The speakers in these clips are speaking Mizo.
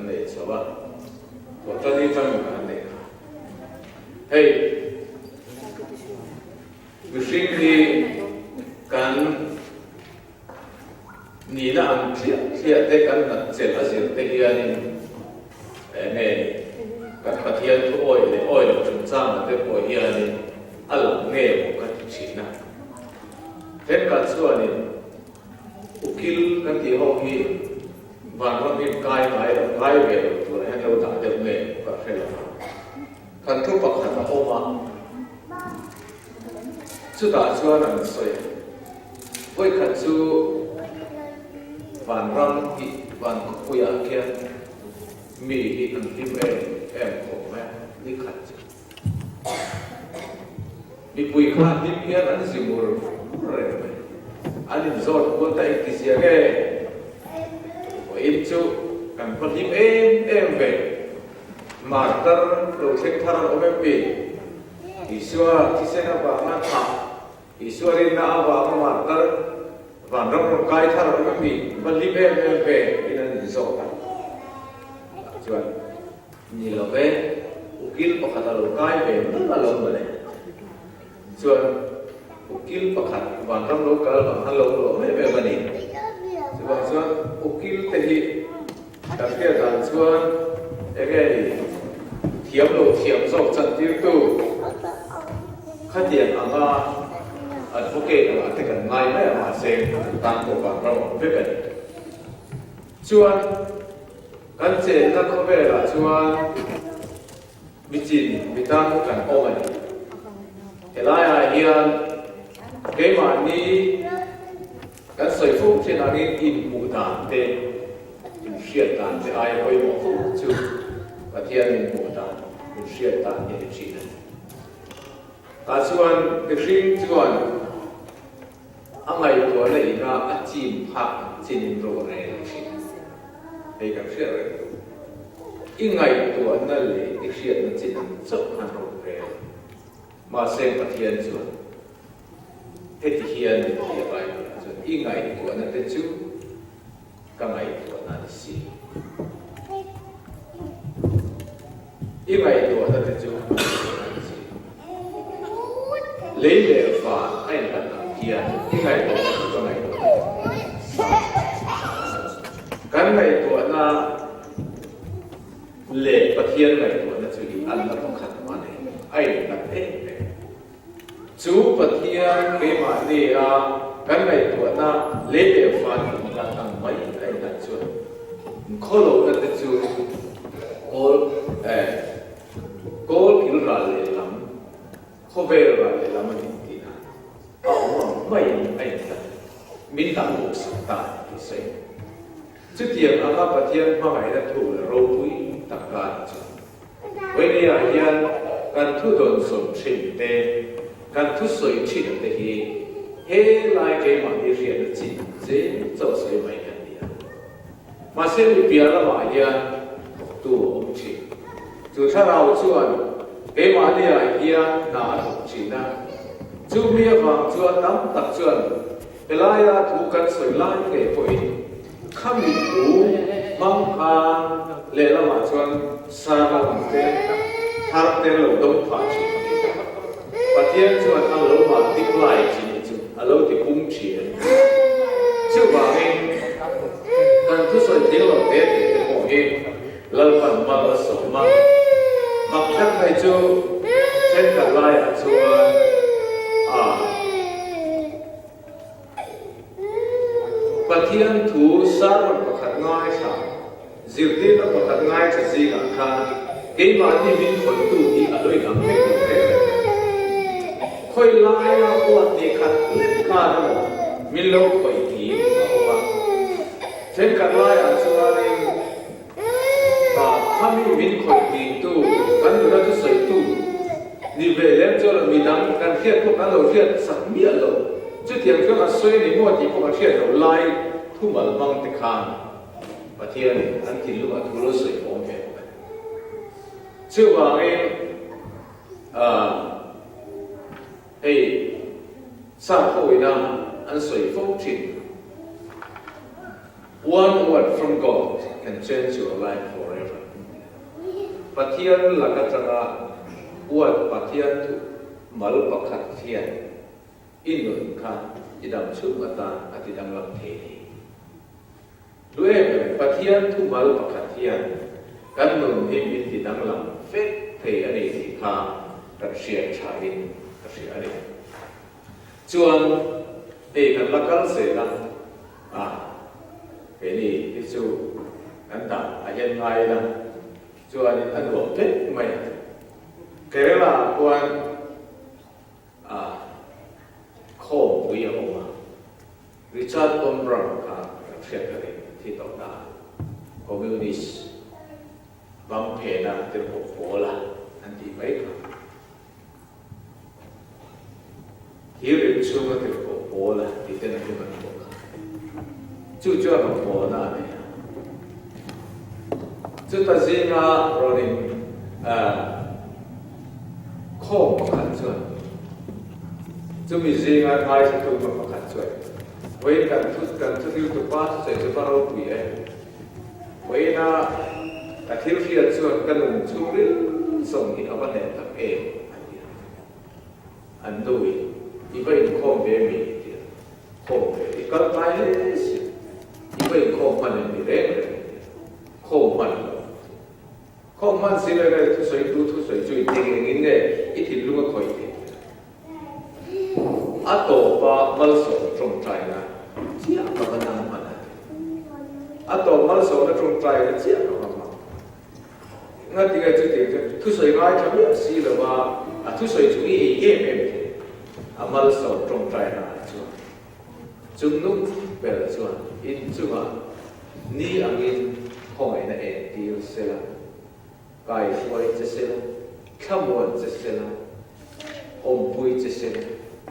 kan nei chho a, Thawhṭani changin kan nei kha. Hei, mihring hi kan nihna ang thliah thliah te kan nat chelh a zir te hianin eng nge ni kan Pathian thu awih leh awih loh chungchangah te pawh hianin a lang nge maw ka ti thin a. Thenkhat chuanin Ukil kan tih ho hi vanram hi kai ngai lo, kai ve lo tur hian lo dah deuh nge ka hre lo a. Kan thu pakhat a awm a, chutah chuan an sawi a, vawikhat chu vanram hi van khawpuiah khian mi hi an hlim em em khawp mai a, ni khat chu. Mipui kha hlim hian an zi mur mur reng mai. An inzawt kual ta engti zia nge? Vawiin chu kan va hlim em em ve. Martar lo thleng thar an awm em mi? Isua thisen avanga thah, Isua rinna avanga martar vanram rawn kai thar an awm em mi? Va hlim em em ve in an inzawt a. Tah chuan. Ni lo ve, ukil pakhat a lo kai ve nulh a lo mawle. Chuan ukil pakhat vanram lo kal vang khan lo lawm em em a ni. Chuvang chuan ukil te hi kan hriat dan chuan enge ni thiam lo thiam zawk chantirtu khatiang anga advocate angah te kan ngai mai a mahse an tan pawh vanram awm vek a ni. Chuan. Kan chenna khawvelah chuan mi chin mi dang kan awm a ni. Helaiah hian keimahni kan sawi fo thin angin inhmuh dan te, inhriat dan te aia pawimawh fo chu Pathian inhmuh dan, inhriat dan hi a ni thin a ni. Tah chuan mihring chuan A ngaihtuahna ina a chim phak ang chin in ro a rel thin. Hei kan hriat reng lo. I ngaihtuahna leh i hriatna chin ang chauh khan ro a rel. Mahse Pathian chuan heti hian min ti a Bible ah chuan i ngaihtuahna te chu ka ngaihtuahna a ni si. I ngaihtuahna te chu a ngaihtuahna a ni si. Lei leh van a inhlat ang hian i ngaihtuahna chu ka ngaihtuahna a ni si. Kan ngaihtuahna leh Pathian ngaihtuahna chu i alna pakhat mah nei a inhlat em em. Chu Pathian keimahni a kan ngaihtuahna lei leh van inhlat ang mai a inhlat chuan khawlohna te chu kawl eh kawl kil ral lehlam, khawvel ral lehlam a ni tihna a awm ang maiin a inhlat min dang bawk sak ta tih sawi. Chutiang anga Pathian hmangaihna thu leh ropui tak karah chuan Vawinia hian kan thu dawnsawn thin te, kan thu sawi thin te hi he lai keimahni hriatna chin zel chauh sawi mai kan ni a. Mahse mi piah lamah hian thawktu a awm thin. Chu thlarau chuan keimahniah hian hna a thawk thin a, chu mi avang chuan tam tak chuan helaia thu kan sawi lai ngei pawhin Khami thu hmang khan lehlamah chuan sermon te thar te lo dawng phah thin a ni. Pathian chuan a lo multiply thin hi chu a lo ti pung thin a ni. Chuvangin kan thusawi tling lo te te te pawh hi Lalpan mal a sawm a, mak tak mai chu thenkhat laiah chuan a. Pathian thu sermon pakhat ngaithla, zirtirna pakhat ngaithla zingah khan keimahni min khawihtu hi a lo inang vek lo reng reng mai. Khawi laia huat ni khat lek khan emaw min lo khawih hi a awm a. Thenkhat laiah chuanin Khami min khawih dingtu, kan nuna thusawitu ni ve lem chuan lo midang kan hriat pawh kan lo hriat sak miah lo. Chutiang chuan a sawi a ni maw tih pawh kan hriat loh lai thumal hmang te khan Pathianin an thinlungah thu lo sawi awm ve bawk a ni. Chuvangin hei sakhawiina an sawi fo thin. One word from God. can change your life forever. Pathian lak atanga uat Pathian thu mal pakhat hian i nun kha i dam chhung atan a ti danglam thei a ni. Duh em em, Pathian thu mal pakhat hian kan nun hi min ti danglam fek thei a ni tih kha kan hriat thain ka hria a ni. Chuan hei kan la kal zel a, a keini hi chu kan dah a hian ngai ila chuanin a nuam vek mai a. Kerala ah khuan a khawmpui a awm a, Richard Wurmbrand kha kan hriat ka ring thi tawh na a, Communist bang phena tirhkoh pawl a an tih mai kha. Thir rim chhunga tirhkoh pawl a tih ten a hlim an pawh kha. Chu chuan rawn pawlna a nei a. Chuta zinga rawn in khawm pakhat chuan chumi zinga ngaithla tu pakhat chuan vawiin kan thu kan thuthil tupa thusawi chu va ropui e. Vawiina ka thil hriat chuan ka nun chhungril zawng hi a va hneh tak em a ti a. An nu in i va inkhawm ve mi ti a, khawm ve i kal tlai hle si, i va inkhawm hman em mi reng reng a ti a, khawm hman lo a ti a. Khawm hman si le le thusawi tu thusawi chu in eng engin nge i thinlung a khawih thei ti a. A tawpa malsawmna tawngtaina chiah ka va nang hman a ti. A tawp malsawmna tawngtaina chiah ka va hmang. Ngatinge chutiang chu thusawi ngai tha miah si lo a, a thusawi chu i ei em em thei. A malsawm tawngtaina ah chuan chungnung ber chuan inchungah ni angin khawngaihna entir sela. Kaihruai che sela, thlamuan che sela, awmpui che sela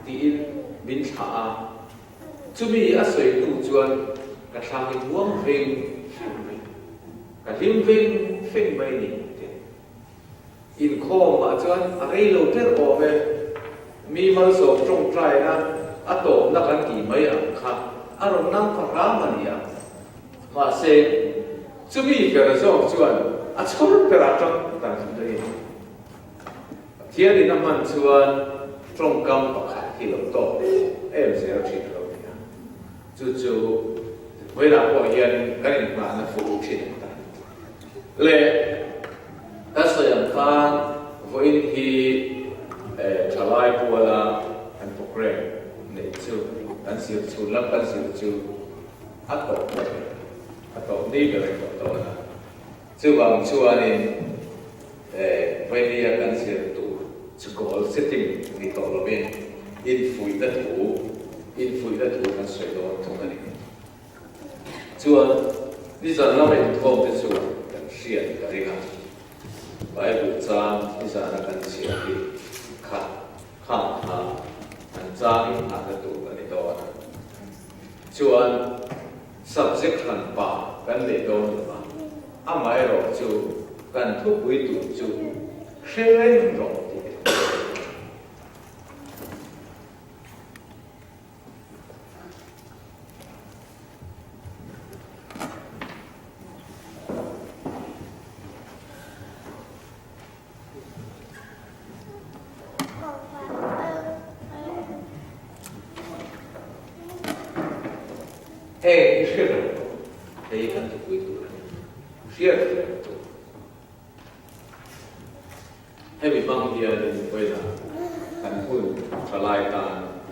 tiin min thlah a. Chumi a sawi hnu chuan ka thlang i muang veng feng mai, ka hlim veng feng mai ni tia. Inkhawmah chuan a rei lo ber awm e, mi malsawm tawngtaina a tawpna kan tih mai ang kha a rawn nang ta hram a ni a. Mahse, chumi ber zawk chuan a chhawr ber atang dan chu daih a. Pathianin a hman chuan tawngkam pakhat hi lo tawk em zel thin a lo ni a. Chu chu vawiinah pawh hian kan inhnahna fo thin ang ta. Le, ka sawi ang khan vawiin hi thalai puala kan programme neih chu kan zir chhun lam kan zir chu A tawp ber e, a tawp ni ber e tawh dawn a. Chuvang chuanin Vainia kan zir tur chu goal setting ni tawh lovin infuihna thu, infuihna thu kan sawi dawn thung a ni. Chuan nizan lama inkhawm te chuan kan hriat ka ring a, Bible chang nizana kan chhiar hi kha khang kha an chang inghahna tur a ni dawn a. Chuan subject hran pa kan neih dawn lo va, amaherawh chu kan thupui tur chu hre reng rawh tih a ni. Heng hi hriat reng tur, hei hi kan thupui tur a ni. Hriat reng tur. Hemi hmang hianin vawiinah kan hun thalai tan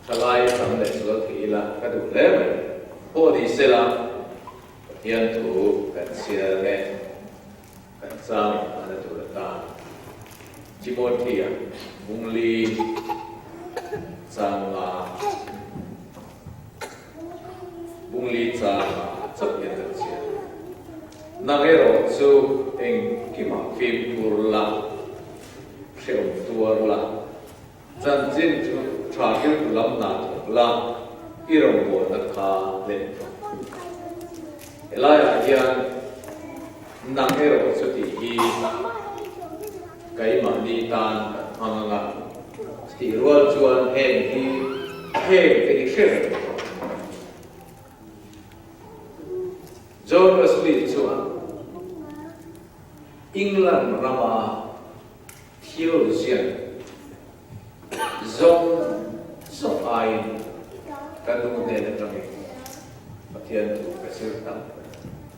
thalai tam leh sual thei ila ka duh hle mai. Pawh ni sela Pathian thu kan chhiar nge. Kan chang a la tur atan Timothea Bungli changa Bungli changa chauh hian kan chhiar. Nang erawh chu engkimah fimkhur la, hrehawm tuar la, chanchin chu tha thiltu lam hna thawk la, i rawngbawlna kha hlen rawh. Helaiah hian nang erawh chu tih hi keimahni tan kan hmang ang a, tih rual chuan heng hi heng te hi hre reng rawh. John Wesley chuan England rama theologian zawng zawng aiin ka nu hnen atangin Pathian thu ka zir tam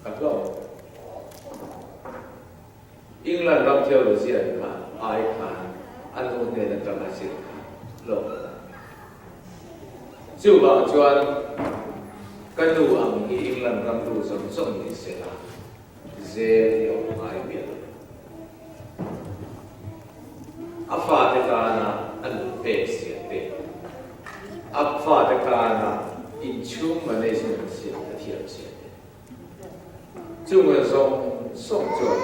ka hlawm. England ram theologian kha ai khan a nu hnen atang a zir kha hlawm a ni. Chuvang chuan ka nu ang hi England ram ru zawng zawng ni se la, zel hi a awm ngai miah lo. A fate tana a nun pek zia te, a fate tana inchhung management siam a thiam zia te. Chunga zawng zawng chuan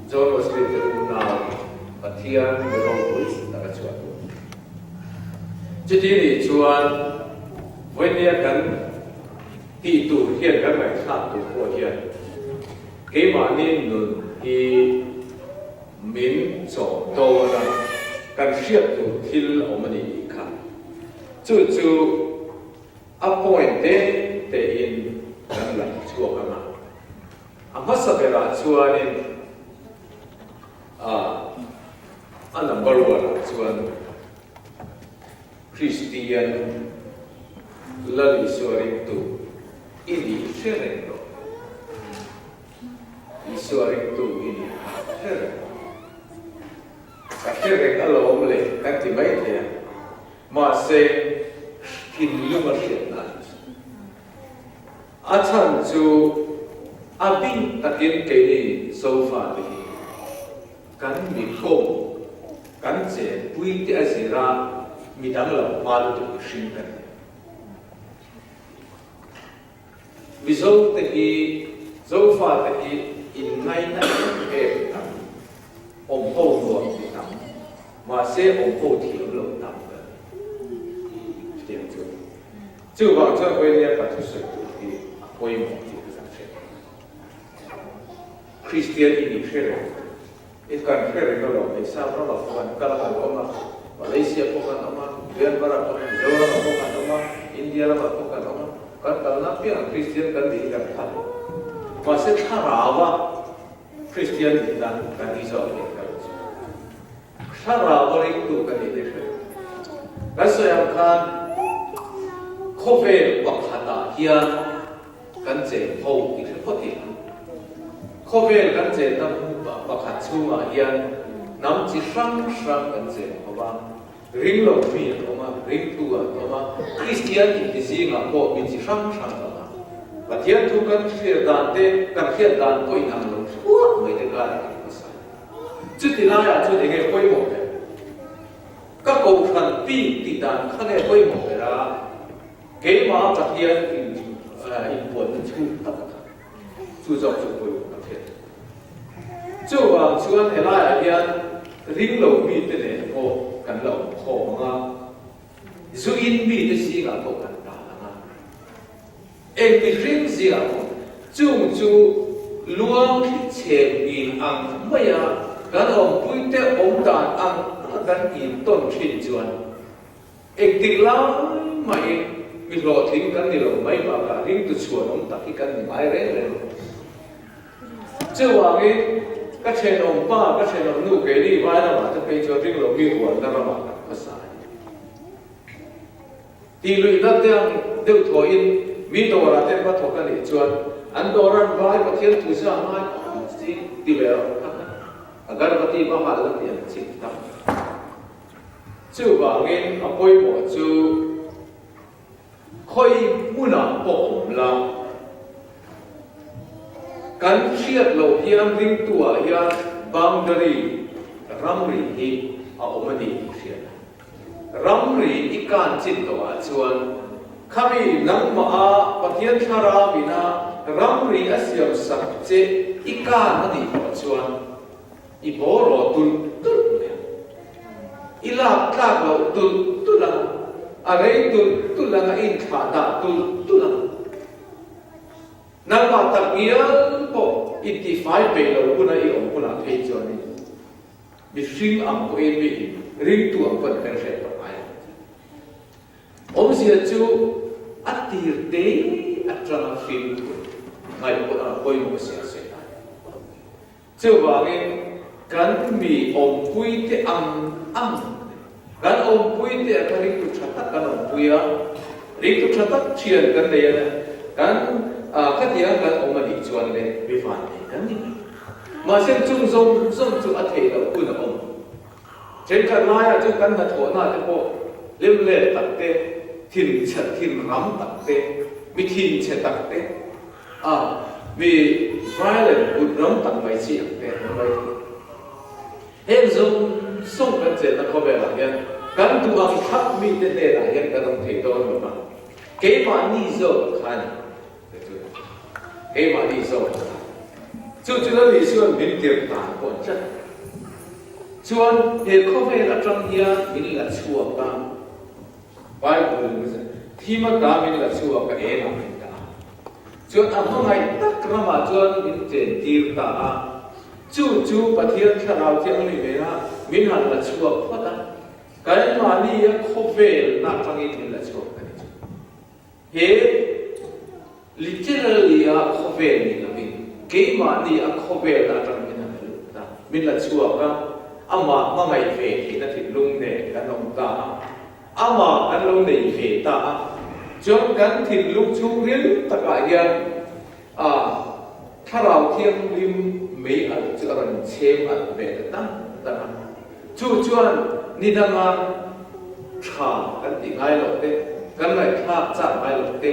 John Wesley te unau Pathian mi ropui tak a chhuah tur. Chuti nih chuan vawinia kan tih tur hian kan ngaihthlak tur pawh hian keimahni nun hi min chawm dawn a, kan hriat tur thil a awm a ni tih kha. Chu chu A point te tein kan la chhuak ang a. A hmasa berah chuanin a number one ah chuan Kristian Lal Isua ringtu i nih hre reng rawh. Isua ringtu i nih hre reng rawh. Ka hre reng alawm le kan ti mai thei a. Mahse, thinlung a hriatna a ni. A chhan chu a bik takin keini Zofate hi kan mikawm, kan chenpui te a zira midang lo hma lutuk mihring kan ni. Mizo te hi, Zofate hi inngaina em em tam, awm ho nuam ti tam, mahse awm ho thiam lo tam kan ni. Chutiang chu. Chuvang chuan Vawinia ka thusawi tur hi a pawimawh tih ka kan hre thei. Kristian i nih hre reng. I kan hre reng alawm hei Sap ramah pawh kan kal a kan awm a, Malaysia pawh kan awm a, Myanmar ah pawh Mizoram ah pawh kan awm a, India ramah pawh kan awm a, kan kalna apiangah Kristian kan nih hi kan phan. Mahse thlarau a Kristian nih nan kan ni zawk nih ka lo chu. Thlarau a ringtu kan nih te hre. Kan sawi ang khan khawvel pakhatah hian Kan cheng ho i hre phawt ila. Khawvel kan chenna pakhat chhungah hian hnam chi hrang hrang kan cheng ho va. Ring lo mi an awm a, ringtu an awm a, Kristian inti zingah pawh mi chi hrang hrang an awm a. Pathian thu kan hriat dan te, kan hriat dan pawh inang lo thluah mai te karah kan hmasa. Chuti laiah chuan enge pawimawh ber? Ka kohhran bik tih dan kha nge pawimawh ber a? Keimah Pathian inpuanna chhung tak a kha. Chu zawk chu pawimawh ka hriat. Chuvang chuan helaiah hian ringlo mite nen pawh kan la awm khawm ang a, zu in mite zingah pawh kan tal ang a, eng mihring zingah pawh chung chu luang thli chhem ngin ang maia kan awmpuite awm dan ang a kan intawn thin chuan Engtik lai mahin mi hlawhtling kan ni lo mai bakah ringtu chhuan awm tak hi kan ni ngai reng reng lo. Chuvangin ka thenawm pa, ka thenawm nu keini vai ramah te phei chuan ring lo mi huanna ramah kan hmasa a ni. Tih luihna te ang deuh thawhin mi dawrah te an va thawk a nih chuan an dawran vai Pathian thu zah ngai si ti ve rawh kha agarbati va hal la tih an chik tak. Chuvangin a pawimawh chu khawi hmunah pawh awm la, kan hriat loh hian ringtuah hian boundary, ramri hi a awm a ni tih hriat a. Ramri i kan chin tawhah chuan khami nangmaha Pathian Thlarau ina ramri a siam sak che i kan a nih tawh chuan I bawraw tulh tulh mai a, i lak tlak loh tulh tulh ang, a rei tulh tulh ang, a inthlah dah tulh tulh ang. Nangmah tak ngial pawh i tifai peih loh huna i awm hunah phei chuanin mihring ang pawhin mi in ringtu ang pawhin kan hriat tawh ngai lo. Awmzia chu a tir te atang. atanga fimkhur ngaih pawimawh sia sawi ta. Chuvangin kan mi awmpuite ang ang kan awmpuite a kha ringtu tha tak kan awmpui a, ringtu tha tak thian kan nei a, kan khatiang kan awm a nih chuan le mi vannei kan ni mai. Mahse chung zawng zawng chu a theih loh hun a awm. Thenkhat laiah chuan kan hnathawhna te pawh hlim let tak te, thinchhe thinram tak te, mi thinchhe tak te, a mi violent kut ram tak mai chi ang te an mai thei. Heng zawng zawng kan chenna khawvelah hian kan duh ang thlap mite hnenah hian kan awm thei dawn lo va, keimahni zawk kha a ni. Keimahni zawk a Chu chu Lal Isua'n min tirh dan pawh an tlat. Chuan he khawvel atang hian min la chhuak a, Bible in min thim ata min la chhuak a, engah min dah a. Chuan a hmangaih tak ramah chuan min chen tir ta a. Chu chu Pathian Thlarau Thianghlim ena min han la chhuak phawt a, keimahni a khawvel na atangin min la chhuak a ni chu. He literally a khawvel ni lovin keimahni a khawvel atang min han lut a, min la chhuak a, amah hmangaih ve theihna thinlung nen kan awm ta a, amah kan lo nei ve ta a, chuan kan thinlung chhungril takah hian a Thlarau Thianghlim mei alh chu a rawn chhem alh ve ta dang dang a. Chu chuan ni danga tha kan tih ngai loh te, kan ngaihthlak chak ngai loh te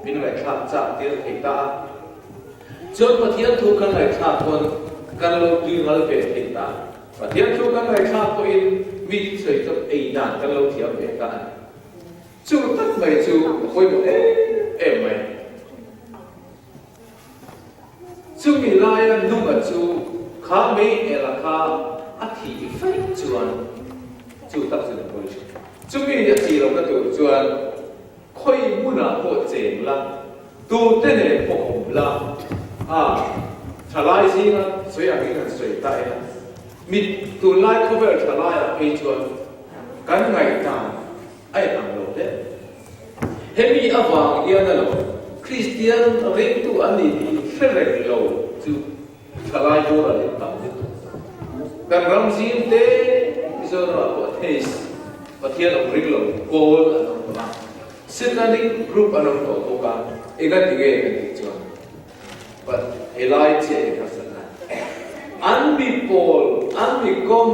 min ngaihthlak chak tir thei ta a. Chuan Pathian thu kan ngaihthlak pawn kan lo tui ngal ve thei ta a. Pathian thu kan ngaihthlak pawhin mi thusawi chawp ei dan kan lo thiam ve ta a ni. Chu tak mai chu a pawimawh em em mai. Chumi laia nunga chu kha mei ela kha a thih feih chuan chu tak chu ni pawi thin. Chumi a thih lohna tur chuan khawi hmunah pawh cheng la, tute nen pawh awm la, a thalai zinga sawi angin han sawi ta ila, mi tunlai khawvel thalaiah phei chuan kan ngaihdan A inang lo hle. Hemi avang hian a lo Kristian ringtu an ni tih hre reng lo chu thalai boral in tam lutuk. Kan ram zim te Mizoramah pawh atheist, Pathian awm ring lo pawl an awm tawh a, Satanic group an awm tawh bawk a, engati nge kan tih chuan but helai chiah hi harsatna an mi pawl, an mi kawm,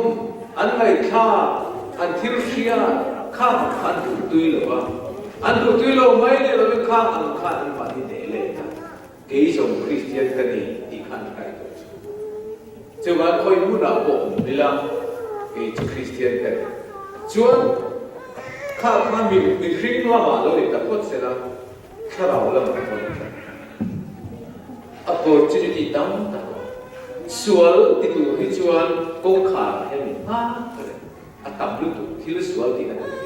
an ngaihthlak, an thil hriat khang ang kha an duh tui lo a, an duh tui lo mai ni lovin khang ang khan an mahni hneh let a, kei zawng Kristian ka ni tih kha an hrai tawh chu. Chuvan khawi hmunah pawh awm ila kei chu Kristian ka ni. Chuan kha kha mihring lamah lo ni ta phawt sela, Thlarau lam a tawn tlat. Opportunity tam tak a awm. Sual ti tur hi chuan kawngkhar ah hian min nghak reng. A tam lutuk thil sual tih na tur hi.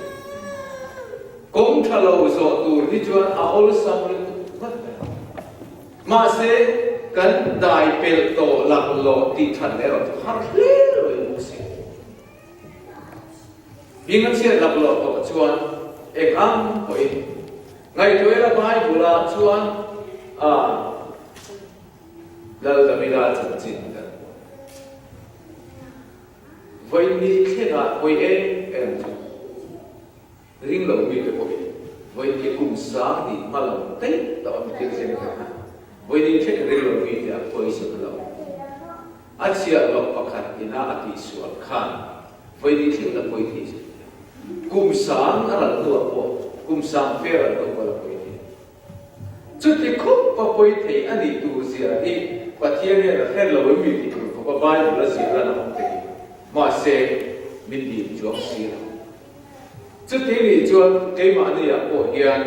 Kawng tha lo zawh tur hi chuan a awlsam lutuk vat mai. Mahse kan dai pelh tawh laklawh tih that leh erawh chu har hle lo in bawk si. Hming a chhiat laklawh tawh chuan eng ang pawhin ngaihtuah ila Bible ah chuan a Lal Davida chanchin kan hmu. Vawi thlengah pawi em em chu ring lo mite pawhin vawi kum sang hnih hma lam daih tawh a mi thil thleng te kha vawi thleng ring lo mite a poison a lo awm. A chhiahhlawh pakhat ina a tihsual khan vawi thleng la pawi thei zui nia. Kum sang a ral hnuah pawh kum sang fe ral hnuah pawh la pawi thei. Chuti khawp a pawi thei a nih tur zia hi Pathian hian a hre lo em mi tih tur khawpa Bible a zir lan a awm thei. Mahse, min dim chuang si lo. Chuti nih chuan keimahniah pawh hian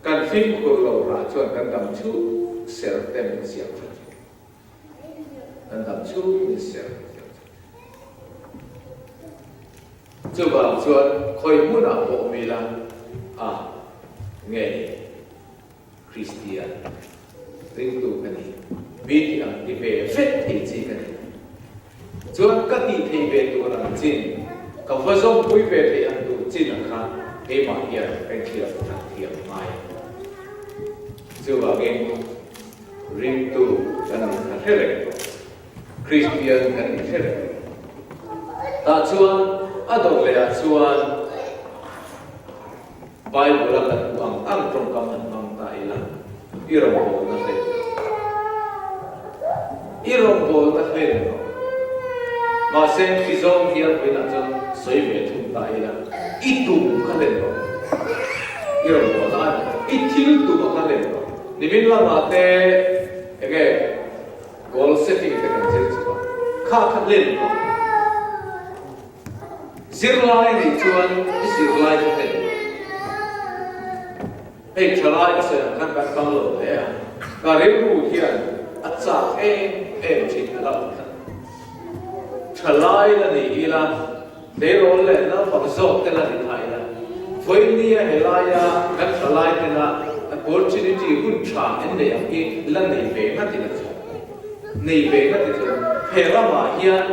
kan fimkhur lo rah chuan kan dam chhung ser te min siam tha thin. Kan dam chhung min ser Chuvang chuan khawi hmunah pawh awm ila a nge ni Kristian ringtu ka ni, mi tih ang ti ve vek thei chi ka ni lo. Chuan ka tih thei ve tur ang chin, ka va zawmpui ve thei ang tur chin ang kha keimah hian ka inthliar that thiam ngai a ni. Chuvangin ringtu kan nih kha hre reng tawh, Kristian kan nih hre reng tawh. Tah chuan a dawt lehah chuan Bible-a kan hmuh ang ang tawngkam han hmang ta ila, i rawngbawlna hlen rawh. I rawngbawlna hlen rawh. Mahse, khi zawng hian vawiinah chuan sawi ve thung ta ila, i tum kha hlen rawh. I rawngbawlna a ni. I thil tum a kha hlen rawh. Nimin lamah te enge goal setting te kan zir chhuah a, kha kha hlen rawh. Zirlai nih chuan i zirlai kha hlen rawh. Hei thalai ka sawi ang khan kan kal lo hle a, ka rilru hian a chak em em thin a lo tlat. Thalai la ni ila, tleirawl leh naupang zawk te la ni thai ila, vawinia helaia kan thalai tena opportunity hun tha en nei ang hi la nei ve ngat ila chuan, nei ve ngat i chuan he ramah hian,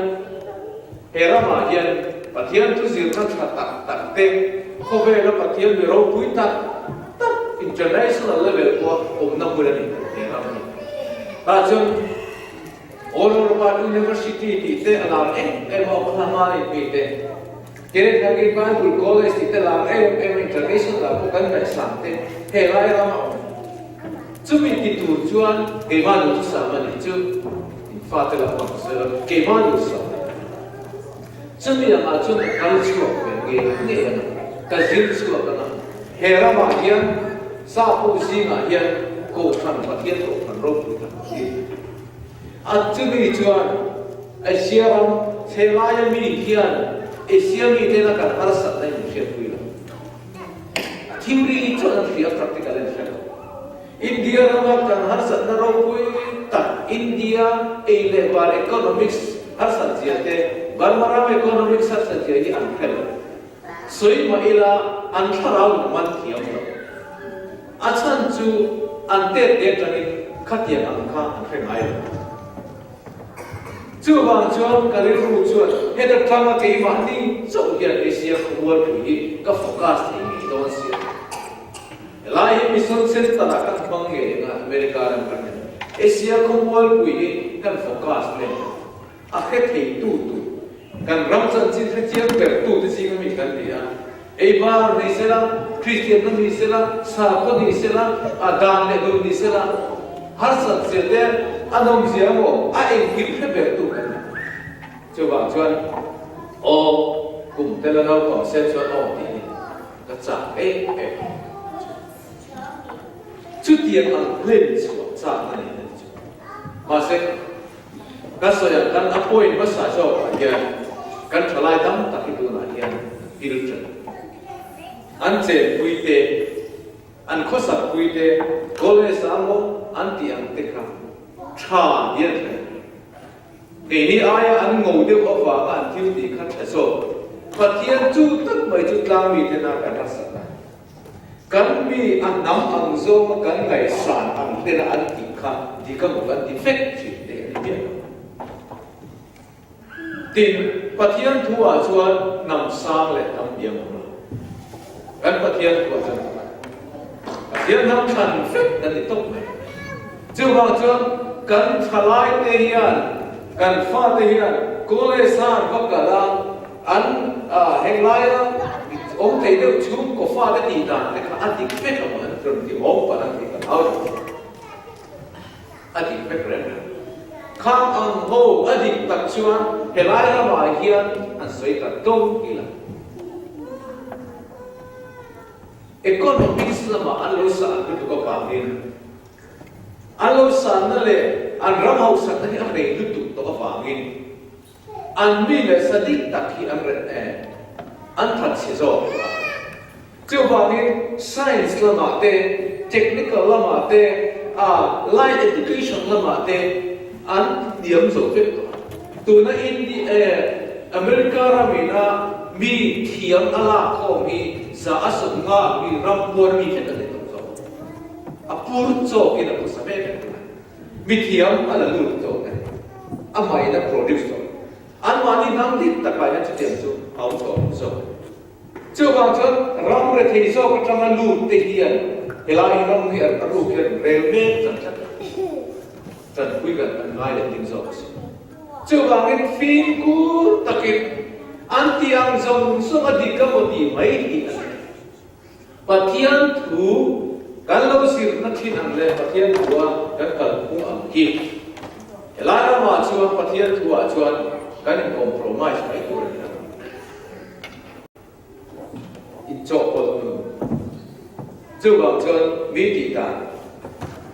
He ramah hian Pathian thu zirna tha tak tak te, khawvela Pathian mi ropui tak tak international level pawha awmna hmun a ni he ram hi. Tah chuan Oral Robert University tih te a lar em em a, Oklahoma a inhmih te, Kenneth Hagin Bible College tih te lar em em a, international ah pawh kan ngaihsan te he lai rama awm. Chumi ti tur chuan keimah duhthusam a nih chu in fate lo hmang sel a, keimah duhsam a ni. Chumi angah chuan ka kal chhuak ve ngei ngei ang a, ka zir chhuak ang a, he ramah hian Sapu zingah hian Kohhran Pathian Kohhran ropui tak a ni. A chumi chuan Asia ram chhe laia mi hian Asia mite lakah harsatna in hriatpui lo. Theory chuan an hria, practical an hre lo. India rama kan harsatna ropui tak, India ei leh bar economics harsat zia te, Burma ram economics harsat zia hi an hre lo. Sawi mah ila an thlarau in man thiam lo. A chhan chu an tet te atangin khatiang ang kha an hre ngai lo. Chuvang chuan ka rilru chuan heta tanga keimahni chauh hian Asia khawmualpui hi ka focus thei ngei dawn si a. Helai hi Mission Center ah kan hmang ngei anga America ram kan en Asia khawmualpui hi kan focus hle. A hre thei tu tu kan ram chanchin hre chiang ber tu te zinga mi kan ni a. Eibar ni sela, Kristianna ni sela, sakhaw ni sela, a dan leh dun ni sela, harsat zia te, a nawmzia emaw, a engkim hre ber tu kan ni. Chuvang chuan, aw, kum tela naupang sen chuan aw tih hi ka chak em em a. Chutiang ang hlen chhuah chak a nih na chu. Mahse, Ka sawi ang kan a point hmasa zawkah hian kan thalai tam tak hi tunah hian pil ṭan. An chenpui te, an khawsakpui te, college ah maw an tih ang te kha ṭha hian thlen. Keini aia an ngo deuh avanga an thil tih kha ṭha zawk. Pathian chu tak mai chu tlangmi tena kan harsat a. Kan mi a hnam ang zawnga kan ngaihsan ang tena an tih kha dik a maw kan ti vek thin te a ni miah lo. Tin, Pathian thu ah chuan hnam sang leh hnam hniam awm lo. Kan Pathian thu ah chuan Pathian hnam thlan vek kan ni tawp mai. Chuvang chuan kan thalai te hian, kan fate hian college ah an va kal a, An heng laia awm thei deuh chhungkaw fate tih dan te kha a dik vek a maw an rawn ti awm palh ang tih kan hau tawh. A dik vek reng reng. Khang ang ho a dik tak chuan helai ramah hian an sawi ta tlawm ila. Economics lamah an lo sah lutuk avangin an lo sahna leh an ram hausakna hi a rei lutuk tawh avangin An mi leh sa dik tak hi an reh em? An that chhe zawk tawh a. Chuvangin science lamah te, technical lamah te, a light education lamah te an hniam zo vek tawh a. Tuna India eh America ramina mi thiam a lak khawm hi 150 mi ram puar mi vek an ni tawh zawk. A pur chawkin a phusa mek a ni. Mithiam a la lut tawh e. Amah in a produce tawh. Anmahni hnam dik takah hian chutiang chu a awm tawh lo zawk. Chuvang chuan ram rethei zawk atanga lut te hian. Helai hi ram hi a ruk hian rel mek chan tlat a, tanpui kan an ngai leh ding zawk a si. Chuvangin fimkhur takin an tih ang zawng zawng a dik a maw tih mai hi a ni. Pathian thu kan lo zirna thin ang leh Pathian thua kan kalphung ang hi helai ramah chuan Pathian thuah chuan kan in compromise mai tur a ni lo. Inchawhpawlh nun chuvang chuan mi tih dan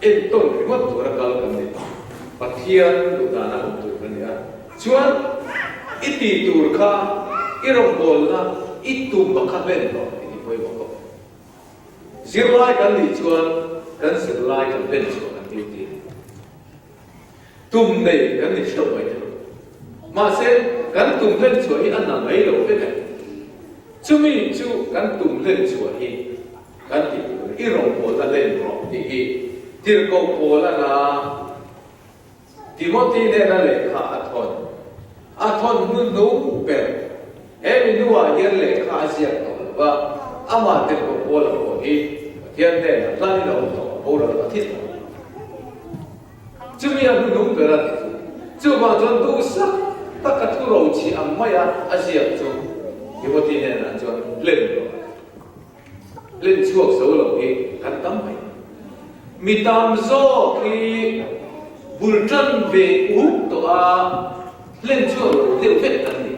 entawn ringawt tura kal kan ni. Pathian duh dana awm tur kan ni a. Chuan i tih tur kha i rawngbawlna i tum a kha hlen tawh tih hi pawimawh khawp. Zirlai kan nih chuan kan zirlai kan hlen chhuah kan tir tih a ni. Tum nei kan ni hreuh mai thei. Mahse, kan tum hlen chhuah hi a na mai lo vek e. Chumi chu kan tum hlen chhuah hi kan tih tur i rawngbawlna hlen rawh tih hi Tirhkoh Paula na Timothy nena lehkha a thawn. A thawn hnuhnung ber. He mi hnuah hian lehkha a ziak tawh lo va, amah Tirhkoh Paula pawh hi Pathian hnenah hlanin a awm tawh a boral a thi tawh. Chumi a hnuhnung ber a ti chu. Chuvang chuan duhsak taka thu rochhi ang maia a ziak chu Timothy hnenah chuan hlen rawh a ti. Hlen chhuak zo lo hi kan tam mai. Mi tam zawk hi bul tan ve up tawh a, hlen chhuak lo deuh vek kan ni.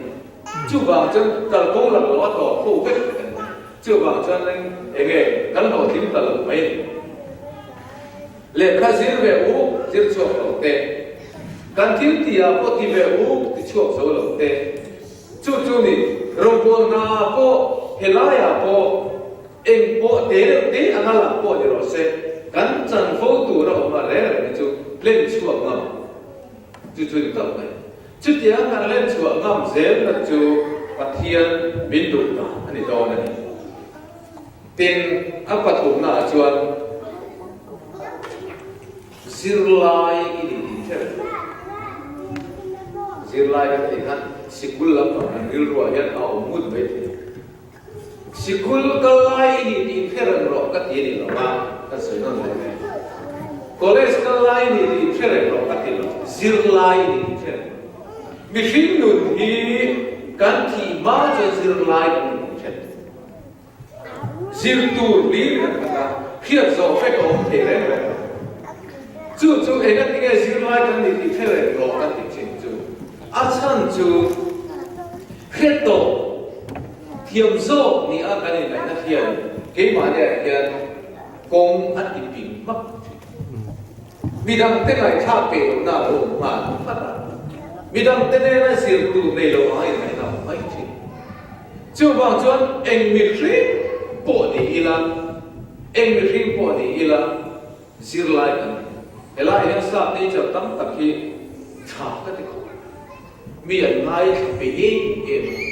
Chuvang chuan kalkawng lak loh a tawp ho vek kan ni. Chuvang chuan enge kan hlawhtling ta lo mai a ni. Lehkha zir ve u, zir chhuak lo te. Kan thil tih ah pawh ti ve u, ti chhuak zo lo te. Chu chu ni, rawngbâwl hna ah pawh, helai ah pawh, eng pawh te reuh te anga lang pawh ni rawh se, kan chanvo tur a awm a reng reng hi chu hlen chhuak ngam. Chu chu ni tawp mai. Chutiang kan hlen chhuah ngam zel na chu Pathian min duh dan a ni dawn a ni. Tin, a pathumnaah chuan zirlai i ni tih hre reng rawh. Zirlai kan tih khan sikul lampang kan rilruah hian a awm ngut mai thei. Sikul kal lai i ni tih hre reng rawh ka ti a ni lo a, kan sawi nawn leh mai. College kal lai i ni tih hre reng rawh ka ti lo, zirlai i ni tih hre reng rawh. Mihring nun hi kan thih hma chuan zirlai kan ni tih hre reng rawh. Zir tur hlir kan khat a, hriat zawh vek a awm thei reng reng lo. Chu chu engatinge zirlai kan nih tih hre reng rawh kan tih thin chu a chhan chu hriat tawh thiam zawk nia kan ingaihna hian keimahniah hian kawng a ti ping hmak thin. Midangte ngaihthlak peih lohna a lo awm nghal vat a, midangte nena zir tur nei lo anga ingaihna a awm mai thin. Chuvang chuan eng mihring pawh ni ila, eng mihring pawh ni ila zirlai kan ni. Helai hian sap teacher tam tak hi tha ka ti khawp. Mi an ngaithla peih em em a.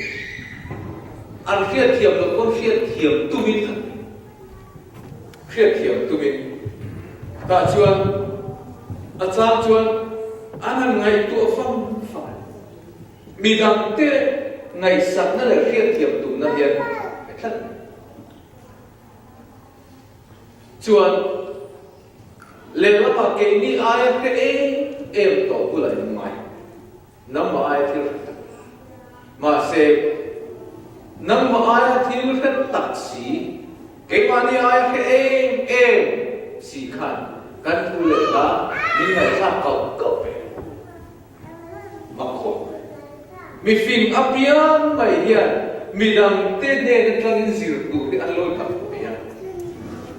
An hriatthiam loh pawn hriatthiam tumin an hriatthiam tumin tah chuan a chang chuan an han ngaihtuah fang fang a. Midangte ngaihsakna leh hriatthiam tumna hian a tlat mai. Chuan lehlamah keini aia hre em em tawh bulah in ngai. Nangmah aia thil hre tak. Mahse, nangmah aia thil hre tak si, keimahni aia hre em em si khan kan thu leh hla min ngaihthlak kauh kauh ve. Mak khawp mai. Mifing apiang mai hian midangte hnen atangin zir tur hi an lo dap thei a.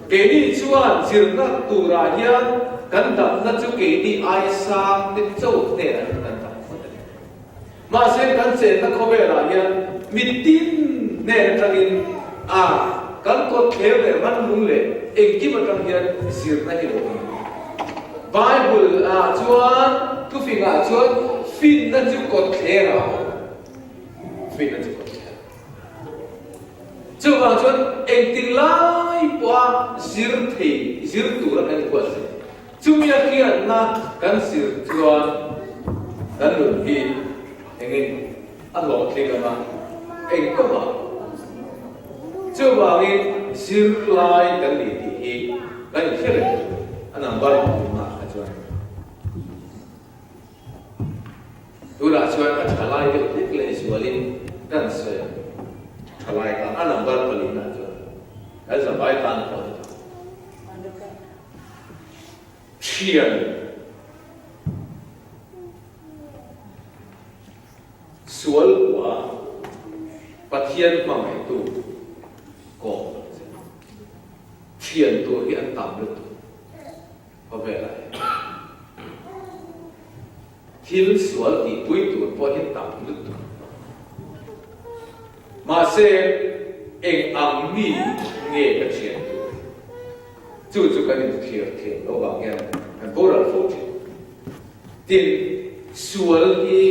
Keini chuan zirna turah hian kan dapna chu keini aia sang te chauh hnenah hian kan dap phawt a ni. Mahse kan chenna khawvelah hian mitin hnen atangin a kan kawtthler leh rannung leh engkim atang hian zirna hi lo awm a ni. Bible ah chuan thufing ah chuan finna chu kawtthler ah a awm. Finna chu kawtthler. Chuvang chuan engtin lai pawha zir thei, zir tura kan inbuatsaih. Chumi a hriatna kan zir chuan kan nun hi engin a hlawhtling ang a, eng kawngah. Chuvangin zirlai kan ni tih hi. Kan inhre reng a number pathumah kha chuan. Tunah chuan a thalai deuh hlek leh zualin kan sawi ang. Thalai kha a number palinah chuan kan zavai tan pawh a ni tawh. Thian sual hua Pathian hmangaihtu kawng ang che. Thian tur hi an tam lutuk khawvelah hian. Thil sual tihpui tur pawh hi tam lutuk. Mahse, eng ang mi nge ka thian tur? Chu chu kan inthlir thiam loh vang hian kan boral fo thin. Tin, sual hi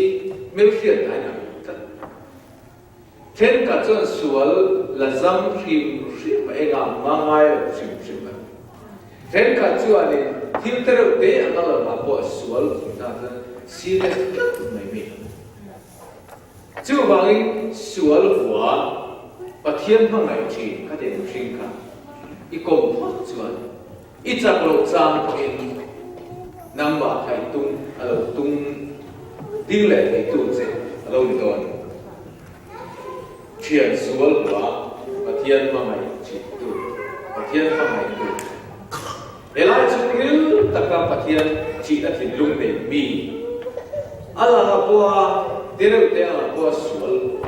hmelhriat dai ngai lo tlat. Thenkhat chuan sual la zam hrim hrim a engah hma ngai lo hrim hrim a. Thenkhat chuanin thil te reuh te anga lo mah pawh sual tih hna chuan serious tlat mai mi. Chuvangin sual hua Pathian hmangaih thin kha den mihring kha i kawm phawt chuan i chak loh chang pawhin nangmah kha i tum a lo tum ding leh theitu che a lo ni dawn. Thian sual hua Pathian hmangaih thintu, Pathian hmangaihtu. Helai chu ril taka Pathian thihna thinlung nei mi, a langa pawha te reuh te anga pawha sual hua.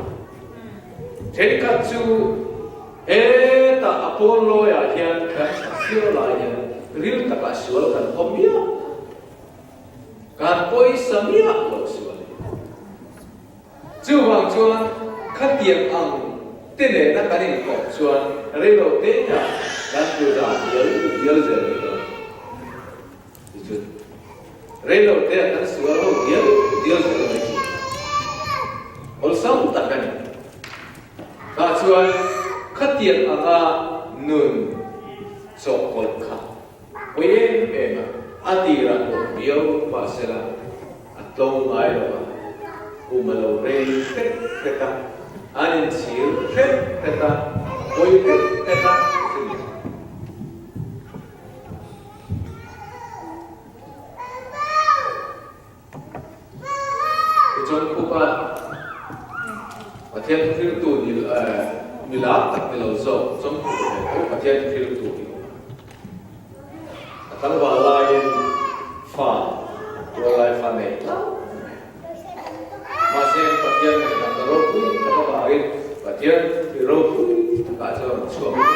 Thenkhat chu hetah a pawn lawiah hian kan that viau lai hian ril takah sual kan haw miah, kan pawisa miah lo sual. Chuvang chuan khatiang ang te nena kan inkawp chuan reilo te ah kan tu zah dial dial zel mai dawn. Tichuan reilo te ah kan sual ho dial dial zel mai thin. Awlsam tak a ni. Tah chuan khatiang anga nun chawhkawlh kha pawi em em a, a tirah pawh viau mahsela, A tlawm ngai lo a, kum a lo rei hret hret a, an inchhir hret hret a, a pawi hret hret a, a ni. Tichuan khupa Pathian thuhriltu ni mi lar tak ni lo zawk Chawngkhup ve tho Pathian thuhriltu hi awm a. A tlangval laiin fa tuallai fa nei hlauh mai. Mahse Pathian ngaihdamna ropui tak avangin Pathian thil ropui takah chuan a rawn chhuak a.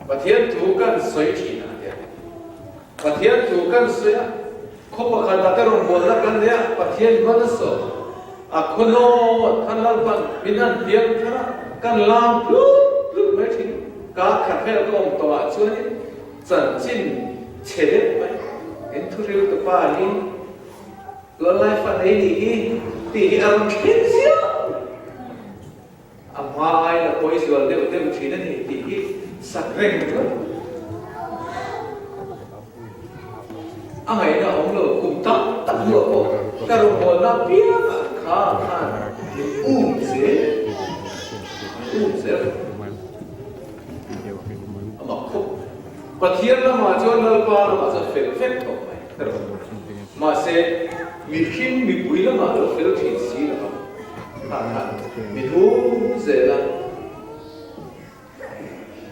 Pathian thu kan sawi thin a tia. Pathian thu kan sawi a, khaw pakhatah te rawngbawlna kan nei a, Pathian hman a sawm a. A khawnawn khan Lalpan min han piang thar a, kan lam tlut tlut mai thin. Ka khat vel ka awm tawh ah chuanin chanchin chhe deuh mai in thuril tu pa hi tuallai fa nei nih hi tih hi a rawn thleng ziah mai. A hma aiin a pawi zual deuh deuh thin a ni tih hi sak reng ringawt. A ngaihna a awm lo, kum tam tak hnuah pawh ka rawngbawlna apiangah kha khan min um zel, min um zel. A mak khawp mai. Pathian lamah chuan Lalpa lamah chuan fel vek tawh mai ka rawn. Mahse, mihring mipui lamah lo fel thin si lo va, kha khan min um zel a.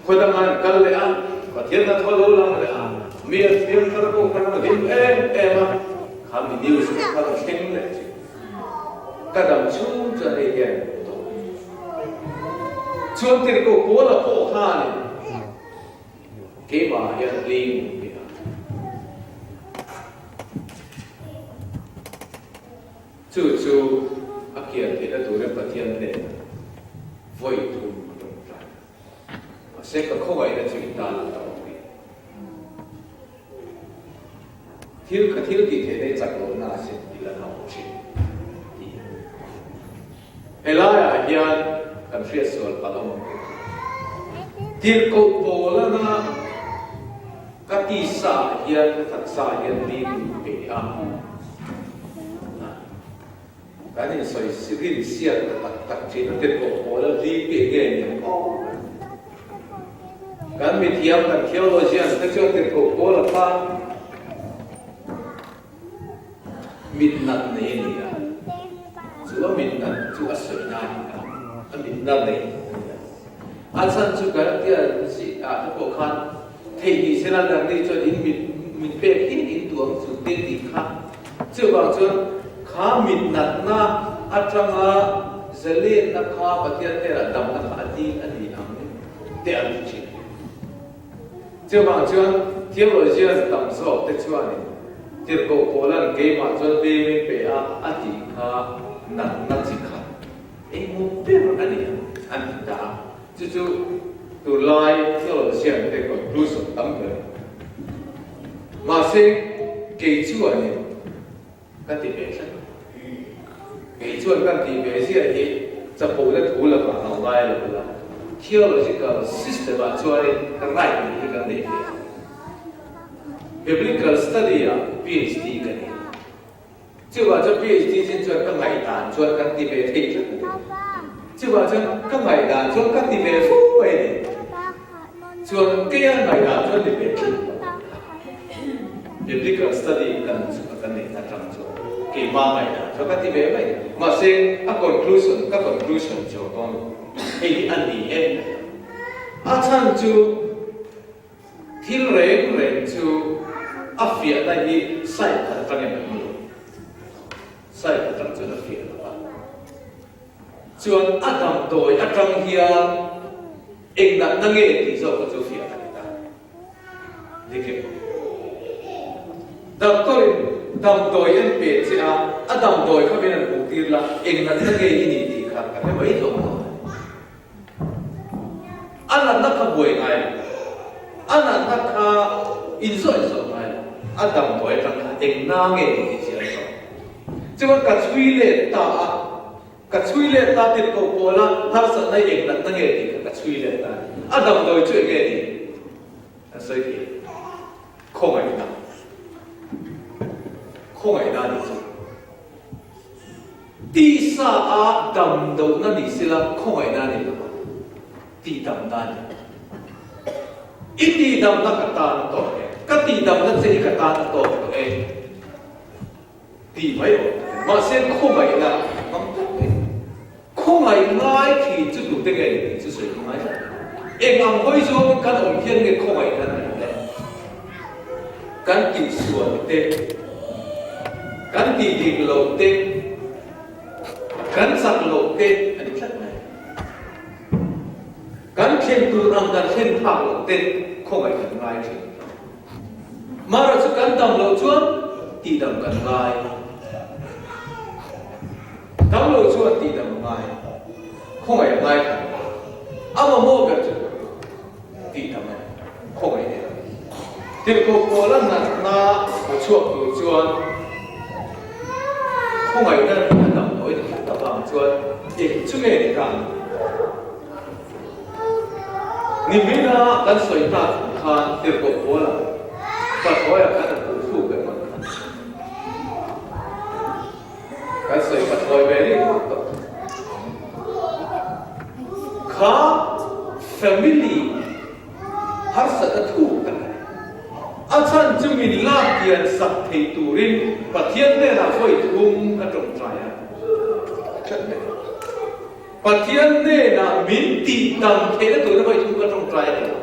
Khaw dangah an kal leh a, Pathian hna thaw lo lang leh a, mi an hliam thar pawh khan a hlim em em a, kha mi news pawh kha a thleng leh thin. Ka dam chhung chuan hei hian hmu tawh. Chuan tirhkoh Paula pawh khanin keimah ah hian hlim a ti a. Chu chu a kian theihna turin Pathian hnenah vawi thum a rawn tlai a. Mahse ka khawngaihna chu i tan a ta awm e. Thil ka thil tih theihna i chak lohna a sin i la nau thin tih a ni. Helaiah hian kan hriatsual palh awm ang em? Tirhkoh Paulana ka tisa ah hian ka taksa ah hian lim min pe a, kan insawi rin siat ta tak tak thin a, tirhkoh Paula lim pe nge ni ang aw? Kan mithiam, kan theologian te chuan tirhkoh Paula kha mit nat nei a ni a. Chu a mit nat chu a sawi na a ni a, a mit nat nei a ni a. A chhan chu Galatian zih ah te pawh khan theih ni sela nangni chuan in mit min pek hi in tuam chu te tih kha. Chuvang chuan kha mit natna atanga zalenna kha Pathian hnenah damna kha a dil a ni ang te an ti thin. Chuvang chuan theologian tam zawk te chuanin Tirhkoh Paula'n keimah chuan hlim in pe a a tih kha natna chi khat engmaw ber a ni ang an ti ta a. Chu chu tunlai theologian te conclusion tam ber a ni. Mahse kei chuanin ka ti ve tlat. Kei chuan kan tih ve ziah hi chapona thu lakah lo ngai lo la, theological system ah chuanin right nih hi kan nei ve a. Biblical study ah PhD ka nei a. Chuvah chuan PhD chin chuan ka ngaihdan chuan kan ti ve thei tlat a ni. Chuvah chuan ka ngaihdan chuan ka ti ve fo mai a ni. Chuan keia ngaihdan chuan ti ve tlat lo. Biblical study kan kan neih atang chuan keimah ngaihdan chuan ka ti ve mai. Mahse a conclusion ka conclusion chu a awm hei hi a ni e. A chhan chu thil reng reng chu a fiahna hi side khat atangin a awm lo. Side atang chuan a fiah lo a. Chuan a damdawi atang hian eng natna nge tih zawk kha chu fiah a ni ta. Dik em? Doctor in damdawi an pe che a, a damdawi kha min an hmuh tir la, eng natna nge i nih tih kha ka hre mai zawk tawh a ni. A natna kha buai ngai lo, a natna kha inzawh inzawh ngai lo, a damdawi atang kha eng na nge ni tih chiang tawh. Chuan ka chhui let ta a, ka chhui let ta tir ko pawl a, harsatna hi eng natna nge tih kha ka chhui let ta a ni. A damdawi chu eng nge ni? An sawi thei. Khawngaihna. Khawngaihna a nih chu. Tisa a damdohna ni sela khawngaihna a ni lo a, tihdamna a ni. I tihdamna ka tan a tawk e, ka tihdamna che hi ka tan a tawk tawh e. Tih mai awm tak a ni. Mahse khawngaihna hmang tlat mai. Khawngaih ngai thin chu tute nge ni tih chu sawi ka ngai tlat. Eng ang hawi zawngin kan awm hian nge khawngaih kan nei le? Kan tihsual te, kan tih dik loh te, kan chak loh te a ni tlat mai. Kan thlen tur ang kan thlen phak loh te khawngaih kan ngai thin. Mara chu kan dam loh chuan tihdam kan ngai. Dam loh chuan tihdam a ngai. Khawngaih a ngai kha. A mamawh ber chu tihdam a ni. Khawngaih nen a ni. Tirhkoh Paula natna hmu chhuak tur chuan khawngaihna hi a dam loh in tlat avang chuan eng chu nge ni ta ang? Nimina kan sawi tak ang khan tirhkoh Paula pathlawiah khan a hmuh thluk ve ngawt kha. Kan sawi pathlawi ve rih ngawt tawh. Kha family harsatna thuk tak a ni. A chhan chu min lak kian sak thei turin Pathian hnenah vawi thum ka tawngtai a. Pathian hnenah min tih dam theihna tura vawi thum ka tawngtai a ni lo.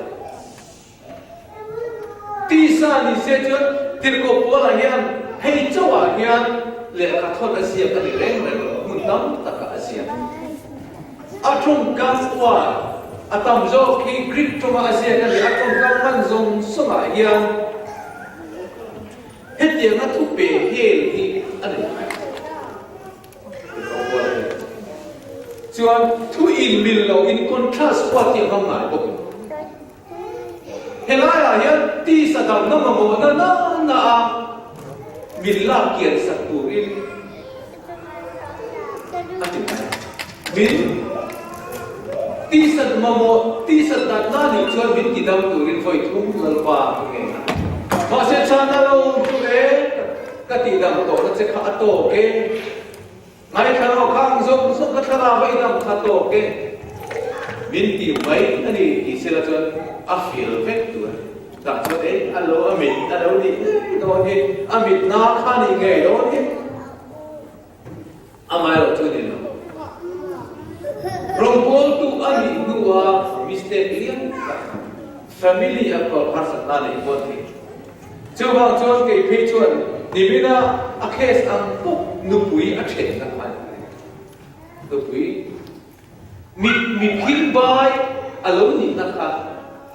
Tisa ni se chuan Tirhkoh Paula hian hei chauhah hian lehkha thawn a ziak a ni reng reng lo, hmun tam takah a ziak. A tawngkam uar a tam zawk hi Greek tawnga a ziak a ni, a tawngkam hman zawng zawngah hian hetianga thupe hel hi a ni lo. Chuan thu inmil lo in contrast pawh a tih hmang ngai bawk in. Helaiah hian tisa damna mamawhna na na a min lak kian sak turin a ti mai a. Min tisa mamawh tisa natna nih chuan min ti dam turin vawi thum Lalpa ka ngen a. Mahse chhana lo chu e. Ka tih dam tawhna che kha a tawk e. Ngaithla rawh kha ang zawng zawng ka thlarau a i dam kha tawk e. Min tih mai a ni tih sela chuan. A feel vek tur a ni. Tah chuan ei a lo a mit a lo nih ngei dawn hi, a mit na kha nih ngei dawn hi. Amaherawh chu ni lo. Rawngbawltu a nih hnua mistake lian tak family a kawr harsatna neih pawh an thei. Chuvang chuan kei phei chuan nimina a case ang pawh nupui a then na kha a ni. Nupui mit mi phil bai a lo nihna kha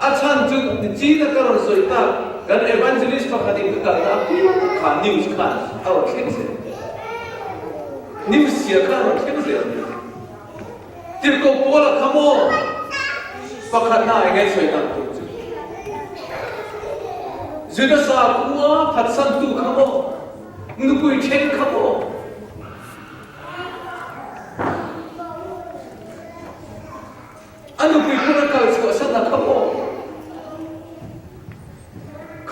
a chhan chu nichina ka rawn sawi tak kan evangelist pakhatin ka kalna apiang kha news khan a rawn thleng zel. News chhia khan a rawn thleng zel a ni. Tirhkoh Paula kha maw pakhatna eng nge sawi dan tur chu? Juda sakhua phatsantu kha maw? Nupui then kha maw? A nupui pawn a kal chhuahsan a kha maw?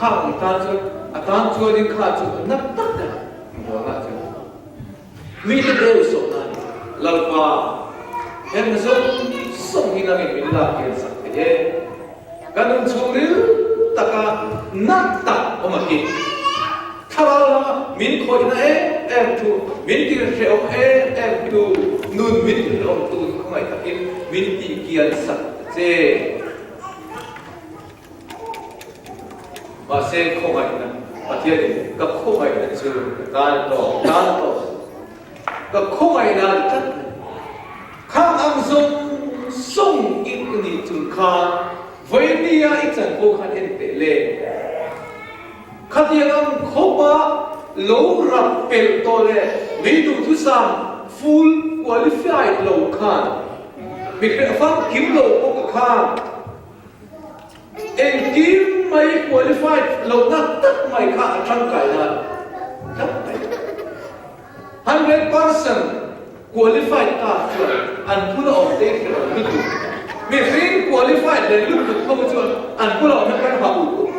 Khang ang tan chuan a tan chuanin kha chu na tak a bualna chuan mite deuh sawh na a ni. Lalpa, heng zawng zawng hi nangin min lak hian sak thei e. Ka nun chhungril taka na tak awm a hi. Thlarau lama min khawihna em em tu, min tirhrehawm em em tu, nun min tirhrehawm tu khawngaih takin min tihkian sak ta che. Mahse khawngaihna, Pathianin ka khawngaihna chu ka tan tawh, tan tawh. Ka khawngaihna a ni tlat mai. Khang ang zawng zawng i nih chung khan vawinia i chan pawh khan en teh le. Khatiang ang khawpa lo rap pelh tawh leh mi duhthusam full qualified lo khan mi hrehfang kim lo pawh ka khan Engkim mai qualified lohna tak mai kha a tangkai nan tlat mai. 100% qualified ta chuan an bula awm te hre lo lutuk. Mihring qualified leh lutuk ho chuan an bula awm hi kan ha ut ut.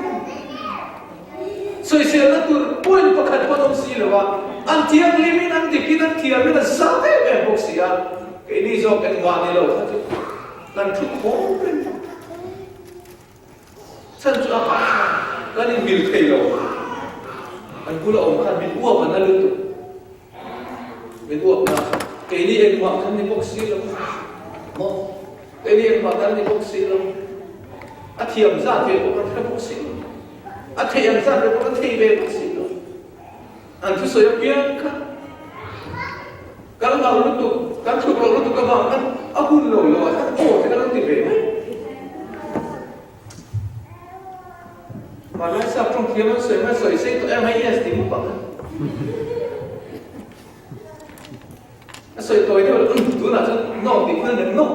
Sawiselna tur point pakhat pawn awm si lo a, an thianghlimin an dikin an thiamin an zat em em bawk si a, keini zawk engmah ni lo kha chu Kan thu khawm reng a, chhan chu a hah khan kan inmil thei lo. An bula awm khan min uap a na lutuk, min uap na keini engmah kan ni bawk si lo maw, keini engmah kan ni bawk si lo, a thiam zat ve pawh kan hre bawk si lo, a theih ang zat ve pawh kan thei ve bawk si lo. An thusawi apiang kha kan hlau lutuk, kan thluk loh lutuk avang khan a hun lo lo ah khan aw te kan lo ti ve mai. Mahni sap tawng thiam an sawi mai sawi sei tawh em hei yes ti mup ang. A sawi tawi deuh lo, tunah chuan no tih hun a nem no.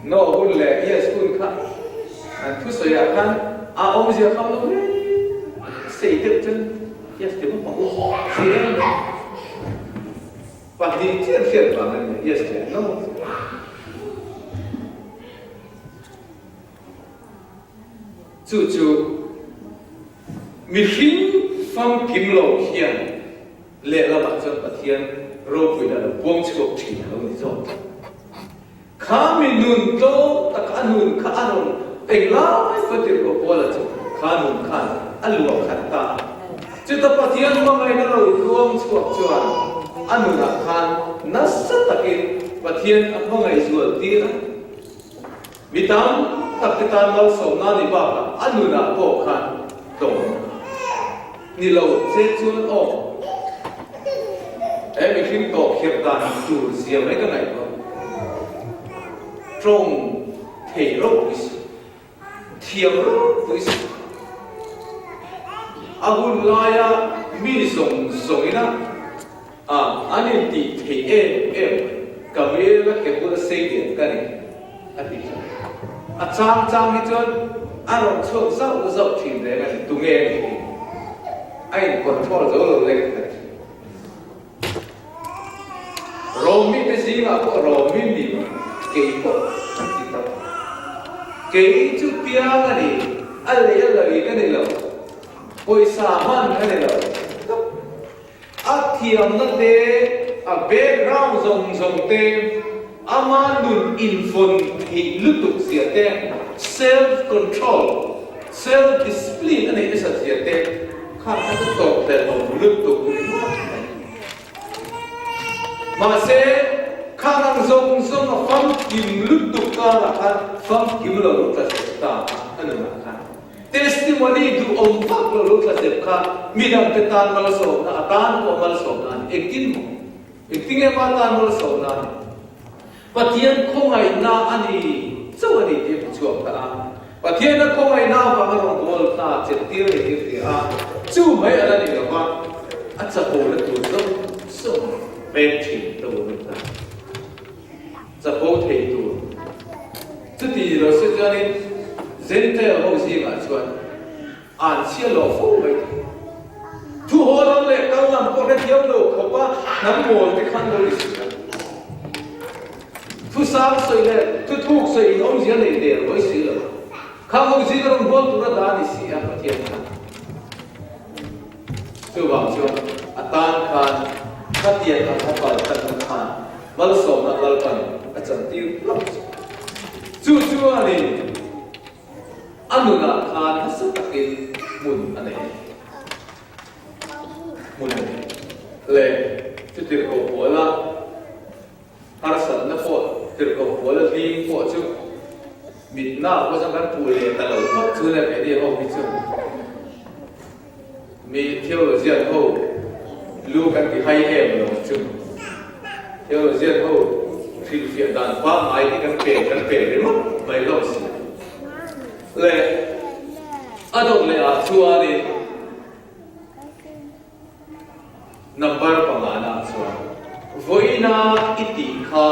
No hun leh yes hun kha an thusawi ah khan a awmzia kham lo hle. Sei deuh chuan yes ti mup ang u si em mai. Pahnih chiah an hriat vang a ni yes leh no. Chu chu Mihring famkim lo hian lehlamah chuan Pathian ropuina lo puang chhuak thin a lo ni zawk. Kha mi nun tlawm tak a nun kha a rawn eng lai Fatirko Paula chu kha nun khan a luah khat ta a. Chuta Pathian hmangaihna lo luang chhuak chuan a nunah khan nasa takin Pathian a hmangaih zual tir a. Mi tam tak te tan malsawmna ni bakah a nunah pawh khan tlawm ni lo che chuan aw he mihring tawh khirh dan tur zia mai ka ngaihtuah. Tawng thei ropui si, thiam ropui si, a hun laia mi zawng zawngina a an intih theih em em mai, ka hmel a ke bula sei lian ka ni a ti thin. A chang chang hi chuan a rawn chhuak zauh zauh thin reng a ni, tunge a nih hi? A in control zo lo lek a ti. Rawmi te zingah pawh Rawmi ni mai, kei pawh an ti ta. Kei chu piang a ni, a lei a lei ka ni lo, pawisa hman ka ni lo. A thiamna te, a background zawng zawng te, a. Ama nun invawn theih lutuk zia te, self control, self discipline a neih nasat zia te kha kha chu tawp hlelh awm lutuk ringawt mai. Mahse, khang ang zawng zawng a famkim lutuk karah khan famkim lo lo tla zep ta a nunah khan testimony duhawm vak lo lo tla zep kha midangte tan malsawmna a tan pawh malsawmna a ni. Engtin maw? Engtinge mah tan malsawmna a ni? Pathian khawngaihna a ni chauh a ni tih a hmu chhuak ta a. Pathiana khawngaihna avanga rawngbâwl hna chelhtir a ni tih a hria a, chu mai a la ni lo va, a chapona tur zawng zawng pek thin ka lo ni ta. Chapo thei tur. Chuti lo se chuanin Gentile ho zingah chuan An chhia lo fo mai thei. Thu haw lam leh kal lam pawh hrethiam lo khawpa hnam mawl te khan lo ni si a. Thu sang sawi leh thu thuk sawi in awmzia nei der hawi si lo. Khang ho zinga rawn hual tura dah a ni si a Pathian khan. Chuvang chuan a tan khan khatiang ang a pal tlatna khan malsawmna Lalpan a chantir hlauh chu. Chu chuanin. A nunah khan nasa takin hmun a nei a ni. Hmun a nei. Le, chu tirhkoh puala harsatna pawh, tirhkoh puala hling pawh chu mitna pawh chuan kan puh leh ta lo phawt chu le keini ho hi chu mi theologian ho lu kan ti hai em lo chu. Theologian ho hrilhfiah dan pangngai hi kan pe kan pe ringawt mai hlawm si. Le a dawt leh ah chuanin number pangana ah chuan vawiina i tih kha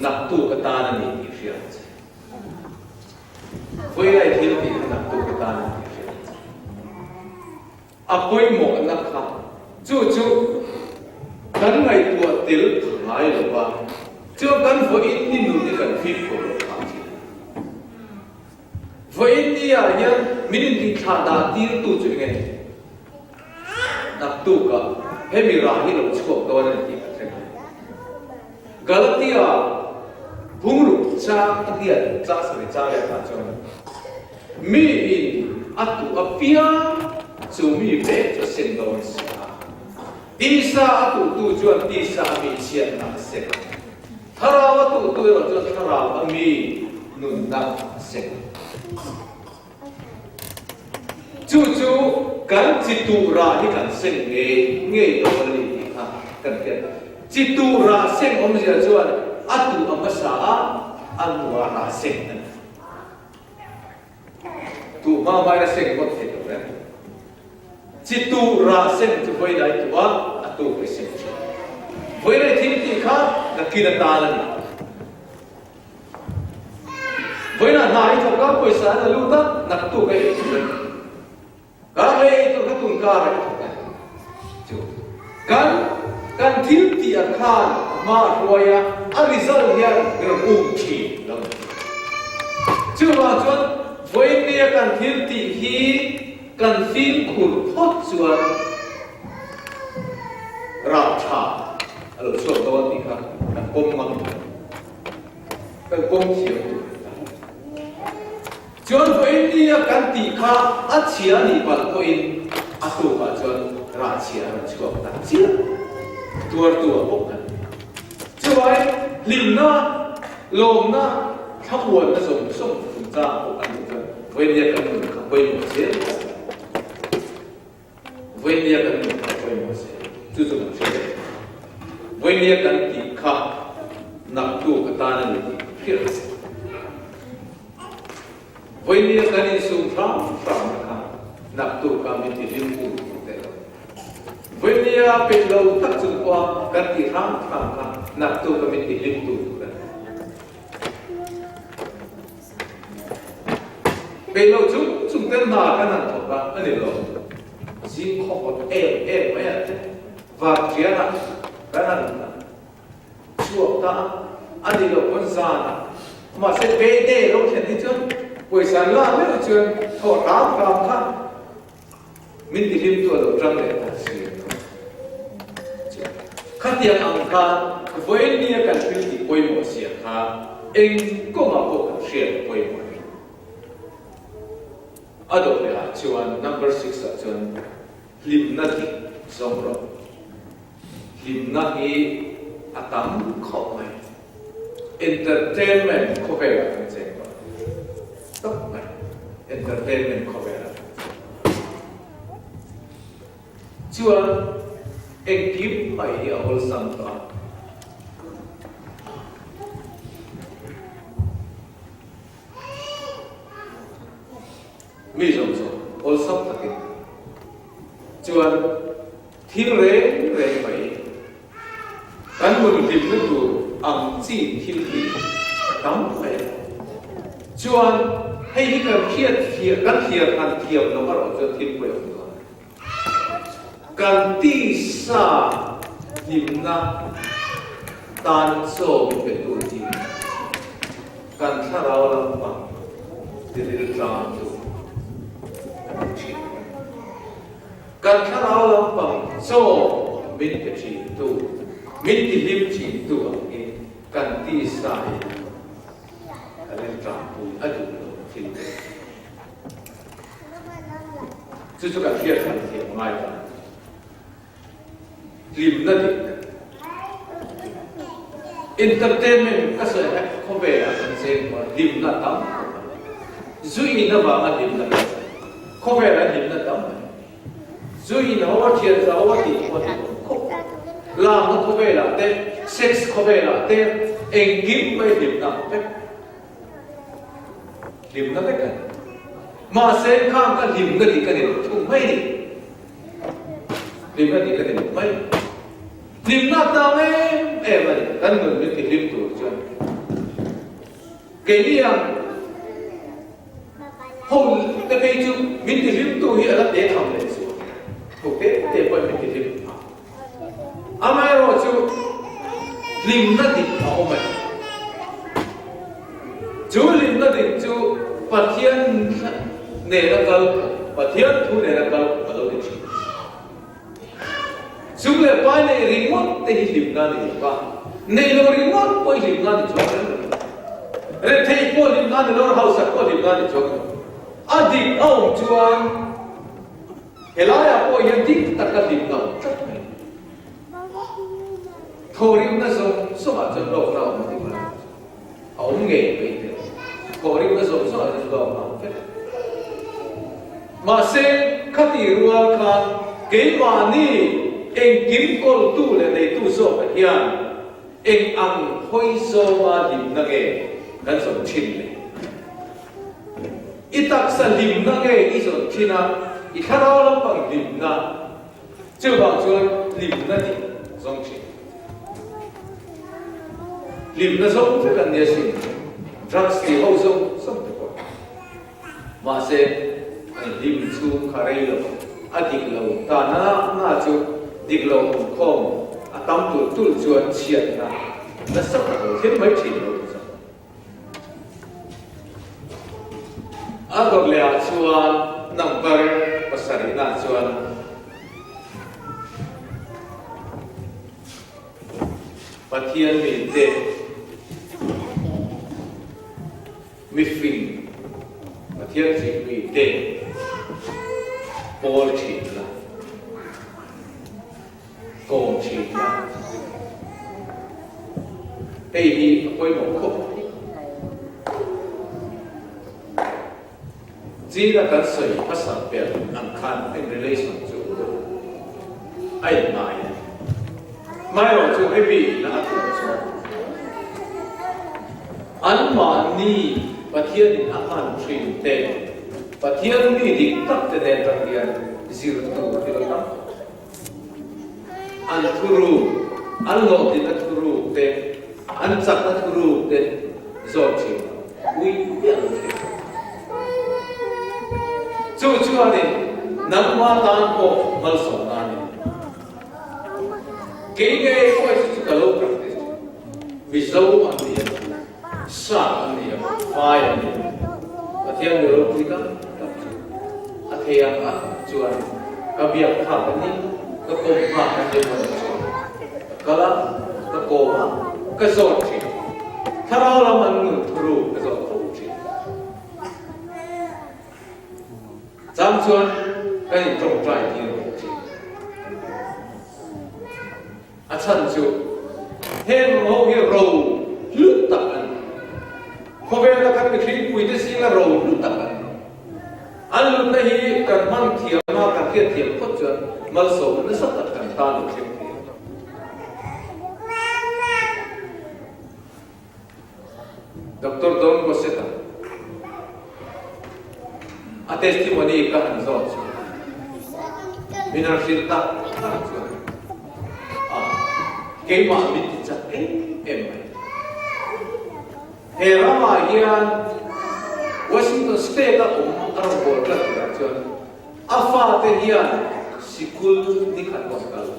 naktuk atan a ni tih hriat che. Vawiina i thil tih kha naktuk atan a ni tih hriat che. A pawimawhna kha chu chu kan ngaihtuah tel pha ngai lo va, chuan kan vawiin ni nun hi kan fim khawh loh phah thin. Vawiin ni ah hian min intihthlah dah tirtu chu eng nge ni? Naktukah hemi rah hi lo chhuak dawn a ni tih kan hre ngai. Galatia bungruk chang a hliat chang sarih chang leh tah chuan mi in a tuh apiang chu mi vek chu a sem dawn si a. Tisa a tuhtu chuan tisa a mi chhiatna a sem a, thlarau a tuhtu erawh chuan thlarau a mi nunna a sem a. Chu chu kan chi tuh rah hi kan seng ngei ngei dawn a ni tih kha kan hriat. Chi tuh rah seng awmzia chuan a tuh a hmasa a, a hnuah rah seng a ni. Tuh hma hmain a seng ngawt thei lo reng. Chi tuh rah seng chu vawi lai tuh a, a tuk i seng thin. Vawi lai thil tih kha nakin atan a ni. Vawiinah hna hi thawk a, pawisa an la lut a, naktuk a ei tur a ni. Kar leh ei tur kha tun kar a ei thawk a ni. Chu kan kan thil tih ah khan hma a hruai a, a result hian min rawn um thin lo ni. Chuvang chuan vawiin nia kan thil tih hi kan fimkhur phawt chuan rah tha a lo chhuak dawn tih kha kan pawm ngam tur a ni. Kan pawm thiam tur a ni ta. Chuan vawiin nia kan tih kha a chhia a nih palh pawhin a tukah chuan rah chhia a rawn chhuak ta chiah. Tuartu a bawk kan ni. Chuvangin hlimna, lawmna, thlamuanna zawng zawng chungchang pawh a nih chuan vawiin nia kan nun kha pawimawh zel a ni. Vawinia kan nun kha pawimawh se, chu chu kan hre leh. Vawinia kan tih kha naktuk atan a ni tih kan hriat a si. Vawinia kan insum hram hramna kha naktuk a min ti hlim tu tur te lo. Vawinia peih lo tak chung pawha kan tih hram hram kha naktuk a min ti hlim tu tur a ni. Peih lo chung chung ten hna kan han thawk a, a ni lo. Zing khaw hawt em em mai ah te Vartian ah kan han chhuak ta a, a ni lo pawn zan ah. Mahse payday lo thlen hi chuan pawisa an lak meuh chuan thawh hram hram kha min tihlim tu a lo tang leh ta si a. Khatiang ang khan. Vawiin nia kan thil tih pawimawh zia kha eng kawngah pawh kan hriat pawimawh a ni. A dawh leh ah chuan number six ah chuan hlimna dik zawng rawh. Hlimna hi a tam khawp mai. Entertainment khawvelah kan cheng tawh tawp mai. Entertainment khawvelah kan cheng. Chuan engkim mai hi a awlsam tawh a. Mi zawng zawng awlsam takin chuan thil reng reng mai kan nun hlimna tur ang chi thil hi a tam mai a. Chuan hei hi kan hriat thiam, kan thliar han thiam loh erawh chuan thil pawi a awm dawn a. Kan tisa hlimna tan chaw pe tu hi kan thlarau lampang tiril tlang chu a ni thin. Kan thlarau lampang chaw min pe thin tu, min ti hlim thin tu ang hi kan tisa in a riltangpui a duh lo thil te. Chu chu kan hriat hran thiam a ngai ta. Hlimna dik entertainment ka sawi kha khawvelah kan cheng tawh a, hlimna tam khawp a. Zu in avanga hlimna kan sawi. Khawvelah hlimna tam a ni. Zu in ho a thian za ho a tih pawh a ti awm khawp. Lamna khawvelah te, sex khawvelah te engkim mai hlimna vek. Hlimna vek a ni. Mahse khang kha hlimna dik a ni lo thung mai ni. Hlimna dik a ni lo mai. Hlimna tang em em a ni. Kan nun min ti hlim tur chuan keini ang ho te phei chu min ti hlim tu hi a la te tham leh chu. Ho te te pawh min ti hlim. Amaherawhchu, hlimna dik a awm a ni. Chu hlimna dik chu Pathian nena kal pawh, Pathian thu nena kal pawh a lo ni thin. Sum leh pai neih ringawt te hi hlimna a ni lo va, neih loh ringawt pawh hi hlimna a ni chuang reng lo. Retheih pawh hlimna a ni lo, hausak pawh hlimna a ni chuang lo. A dik a awm chuan Helaiah pawh hian dik taka hlimna awm tlat mai. Thawhrimna zawng zawngah chuan hlawkna a awm a ti mai. A awm ngei mai te. Thawhrimna zawng zawngah chuan hlawkna a awm vek. Mahse, khati rual khan keimahni engkim kawltu leh neitu zawkah hian eng ang hawi zawnga hlimna nge kan zawn thin le? I taksa hlimna nge i zawn thin a, i thlarau lampang hlimna chuvang chuan hlimna tih zawng thin. Hlimna zawng vek an nia sin, drugs tih ho zawng zawng te pawh. Mahse, an hlim chhung kha rei lo, a dik lo ta na na chu dik lo awm khawm a tam tulh tulh chuan chhiatna nasa tak lo thlen mai thin lo ti zawng. A dawt leh ah chuan number pasarihna ah chuan Pathian mite mifing Pathian zir mite pawl thin la kawm thin la. Hei hi a pawimawh khawp mai. China kan sawi hmasa ber ang khan in relation chu a inngai a ni. Hmaerawh chu hemi ina a tum chu anmahni Pathianin a hman thin te, Pathian mi dik tak te nen tang hian zir tur thil a tam khawp. An thuruk, an hlawhtlinna thuruk te, an chakna thuruk te zawt thin ui miah lo thin. Chu chuanin nangma tan pawh malsawmna a ni. Kei ngei pawh hi chu ka lo practice thin. Mizo an ni a, Sap an ni a, Vai an ni a, Pathian mi ropui tak tak chu a thei ang a chuan ka biak phak a ni, ka kawm phak a ni emaw ni chuan ka kal a. ka kawm a, ka zawt thin. Thlarau lam an nun thuru ka zawt fo thin. Chang chuan kan intawngtai tir bawk thin. A chhan chu heng ho hi ro hlu tak an ni. Khawvela kan mihringpuite zinga ro hlu tak an ni. An lutna hi kan hman thiam a, kan hriat thiam phawt chuan malsawmna nasa tak kan tan lo thleng thei a. Doctor Don Gossett-a a testimony ka han zawt chu min han hrilh tak tak chuan a keimah min ti chak em em mai. He ramah hian Washington State-a awm a rawn bawl tlat turah chuan a fate hian sikul nikhat pawh an kal lo.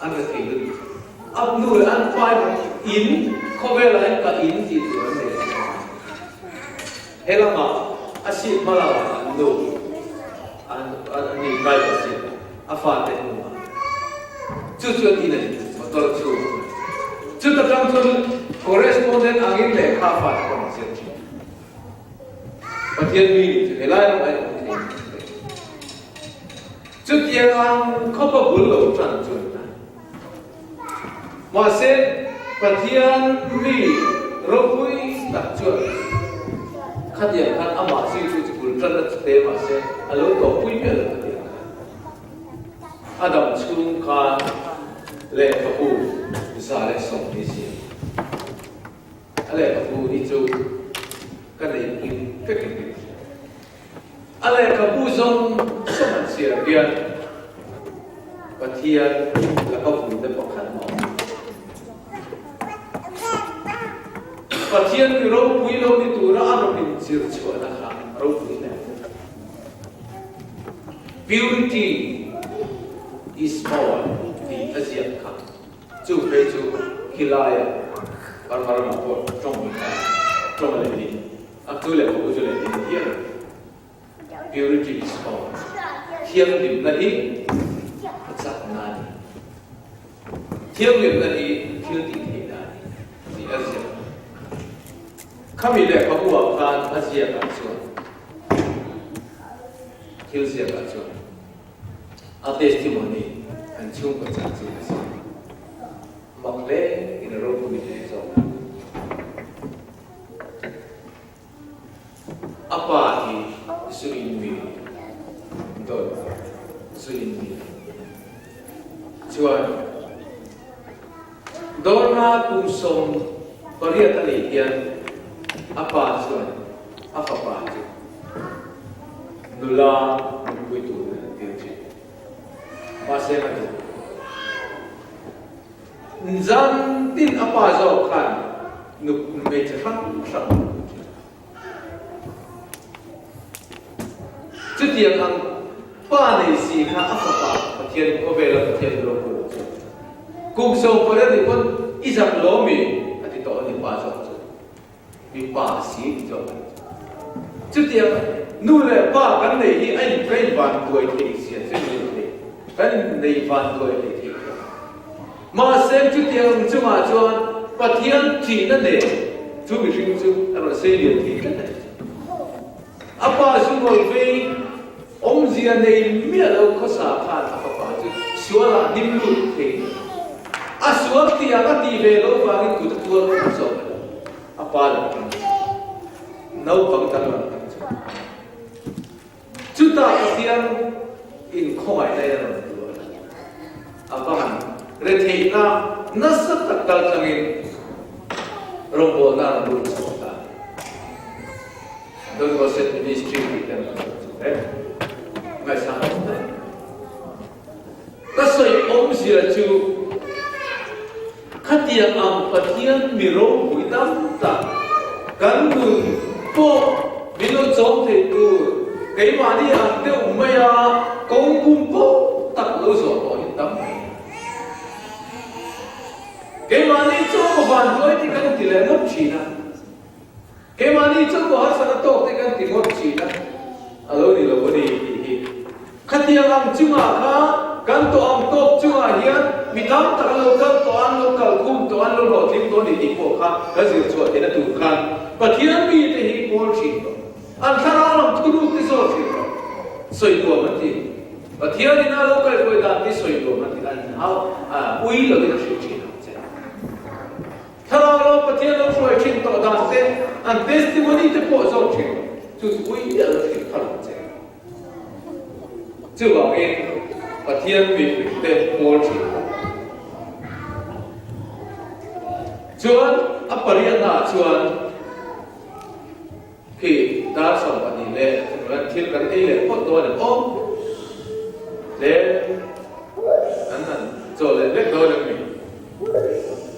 An la thei lutuk. A hnu leh an pai bawk in khawvelah hian ka in tih tur an nei a. He lamah a seat hma lamah an nu an ni driver seat a fate hnungah chu chu an in a ni motor chhung chuta tang chuan correspondent angin lehkha fate pawh an ziak thin. Pathian mi nih chu helai ramah hian awm thei a ni. Chutiang ang khawpa bul lo tan chu an tan. Mahse, Pathian mi ropui tak chuan khatiang khan amah zirtu chu bul tanna chu te mahse a lo tawhpui miah lo khatiang khan. A dam chhung khan lehkhabu 120 ziak. A lehkhabu hi chu ka nei kim vekin ka inhria. A lehkhabu zawng zawng an chhiar hian Pathian laka vuite pakhat mah awm lo. Pathian mi ropui lo ni tura a rawn inzir chhuahna kha ropui hle. Purity is power tih a ziak kha. Chu phei chu khilaia Burma ramah pawh tawng tawng leh A tu leh ka u chu leh ding hial a ni. Purity is power. Thianghlimna hi a chakna a ni. Thianghlimna hi thil tih theihna a ni tih a ziak a. Khami lehkhabu ah khan a ziak ah chuan thil ziak ah chuan a testimony an chhungkaw chanchin a ziak. Mak hle in a ropui hle zawk a. A pa hi zu in mi dawt zu in mi chuan dawrna kum 18 a neih hian a pa chuan a fapa chu nula nunpui turin an tir thin. Mahse a duh. Zan tin a pa zawk khan nu hmeichhe hrang hrang a hmu thin. Chutiang ang pa nei si kha a fapa Pathian khawvela Pathian ropui chu kum 18 nih pawn i zak lo mi a ti tawh a ni pa zawk chu. Mipa si ti zawk a ni chu. Chutiang nu leh pa kan neih hi a in ka in van tuai theih zia chu ni lo thei. Kan in nei van tuai hlei thei lo. Mahse chutiang chungah chuan Pathian thihna nen chu mihring chu a rawn sei lian thei tlat a ni chu. A pa zu nawi vei awmzia nei miah lo khawsa khan a fapa chu sualah hnim lut thei lo. A sual tiang a tih ve loh vangin kut a tuar khawp zawk a ni. A pa lo tan chu naupang danglam tak chu chutah Pathian inkhawngaihna in a rawn tuar a. A va han retheihna nasa tak kal tlangin rawngbawlna a rawn lut chhuak ta a ni. Don Gosset Ministry tih te an rawn lut chhuak e. Ngaihsang awm hle. Ka sawi awmzia chu khatiang ang Pathian mi ropui tam tak kan nun pawh min lo chawm thei tur keimahni ang deuh maia kawng bum pawh tak lo zawh tawh hi tam mai. Keimahni chu vanduai te kan ti leh ngawt thin a. Keimahni chu ka harsatna tawk te kan ti ngawt thin a, a lo ni lo a ni tih hi. Khatiang ang chungah kha. kan tawh ang tawk chungah hian mi tam tak an lo kal tawh a, an lo kal khum tawh a, an lo hlawhtling tawh a ni tih pawh kha kan zir chhuah theihna tur khan Pathian mite hi pawl thin tawh. An thlarau lam thuruk te zawt thin tawh. Sawi nuam an ti. Pathian in a lo kaihruai dan te sawi nuam an ti. An hau ui lovin a hrilh thin ang che. Thlarau lam Pathian lo hruai thin tawh dan te, an testimony te pawh zawt thin tawh. Chu chu ui miah lo hrilh phal ang che. Chuvangin Pathian mipuite pawl thin a. Chuan a pariatnaah chuan khi dar 12 leh kan thil kan ei leh phawt dawn em aw? Tlem kan han chaw leh hlek dawn em ni?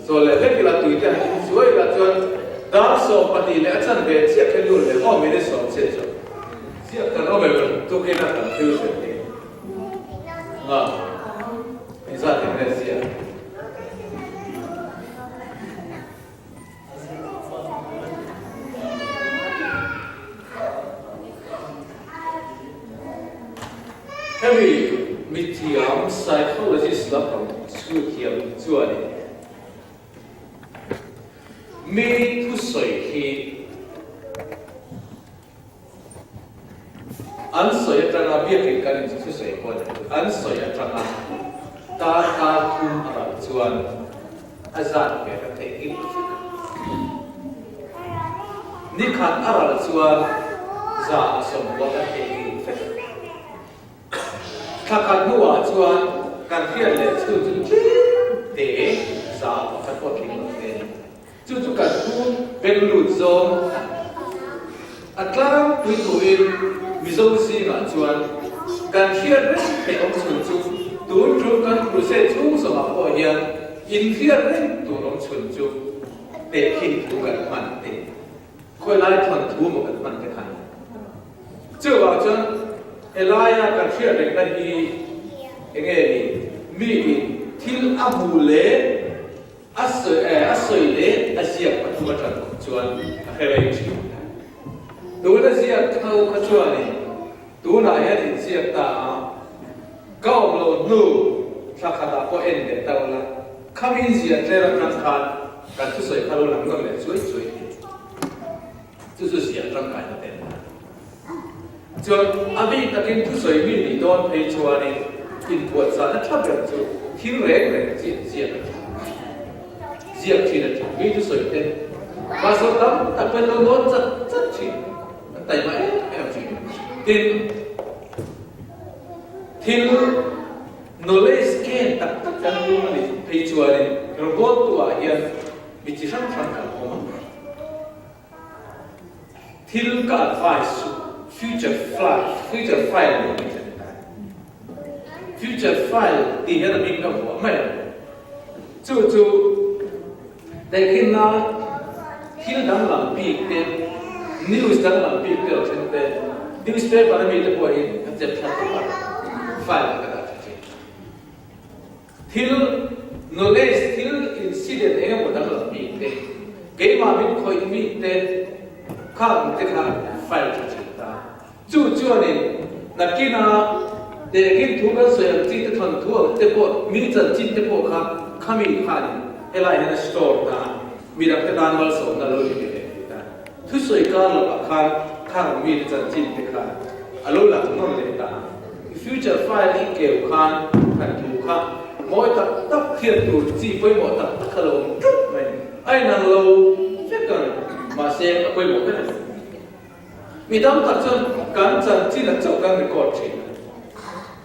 Chaw leh hlek ila tuite han in chuai ila chuan dar 12 leh a chanve chiah khen lut leh aw minute sawm chiah chu. Ziak kan awm em tukin a kan thil hrilh hi nga engzat in nge ziak? Hemi mithiam psychologist lampang chhut thiam chuanin mi thusawi hi An sawi atanga biakin kan in thusawi pawh ni an sawi atanga darkar thum a ral chuan a zat ve ka theih ngil vek a. Nikhat a ral chuan za a sawmkua ka theih ngil vek a. Thla khat hnuah chuan kan hriat leh chhun chu tlem te za pakhat pawh tling lo te a ni. Chu chu kan pu beng lut zawng a tlangpui tuin Mizo zingah chuan kan hriat reng theih awm chhun chu tun tum kan crusade chhung zawngah pawh hian inhriat reng tur awm chhun chu tehkhin thu kan hman te, khawilai thawnthu maw kan hman te khan. Chuvang chuan helaia kan hriat rengna hi enge ni? Miin thil a hmu leh A sawi eh, a sawi leh a ziak pathum atang kawp chuan a hre rei thin. Tuna ziak tho kha chuanin tunah hian inziak ta a, ka awm lo hnu thla khatah pawh en leh ta ula, khami inziah tler atang khan kan thusawi kha lo lang nawn leh chuai chuai thei. Chu chu ziah tangkaina te an ni. Chuan a bik takin thusawi mi nih dawn phei chuanin inbuatchahna tha ber chu thil reng reng chiah ziak a tha. Ziak thin a tha. Mi thusawi te pastor tam tak pawhin lo nawn chat chat thin. An taima em em thin. Tin, thil knowledge gain tak tak kan tum a nih phei chuanin rawngbawltu ah hian mi chi hrang hrang kan awm ang. Thil ka advice chu future file future file nih mai thlen ta. Future file tih hian a hming ka vuah mai a. Chu chu tehkhinna thil danglam bik te, news danglam bik te lo thlen te, newspaper a mite pawh hi ka chep thla tawp a, file ah ka dah tha thin. Thil knowledge, thil incident eng emaw danglam bik te, keimah min khawih mi te khang te kha file tha thin ta. Chu chuanin nakina tehkin thu kan sawi ang chi te thawn thu ang te pawh mi chanchin te pawh kha khami khanin helai hian a store ta a, midang te tan malsawmna lo ni ve leh thei ta. Thusawi kar lovah khan khang mi te chanchin te kha a lo lang nawn leh ta a. I future file i keu khan khan thu kha mawi tak tak hriat tur chi pawimawh tak tak kha lo awm ṭup mai. A inang lo vek ang, mahse a pawimawh vek a ni. Mi tam tak chuan kan chanchin a chauh kan record ṭhin a.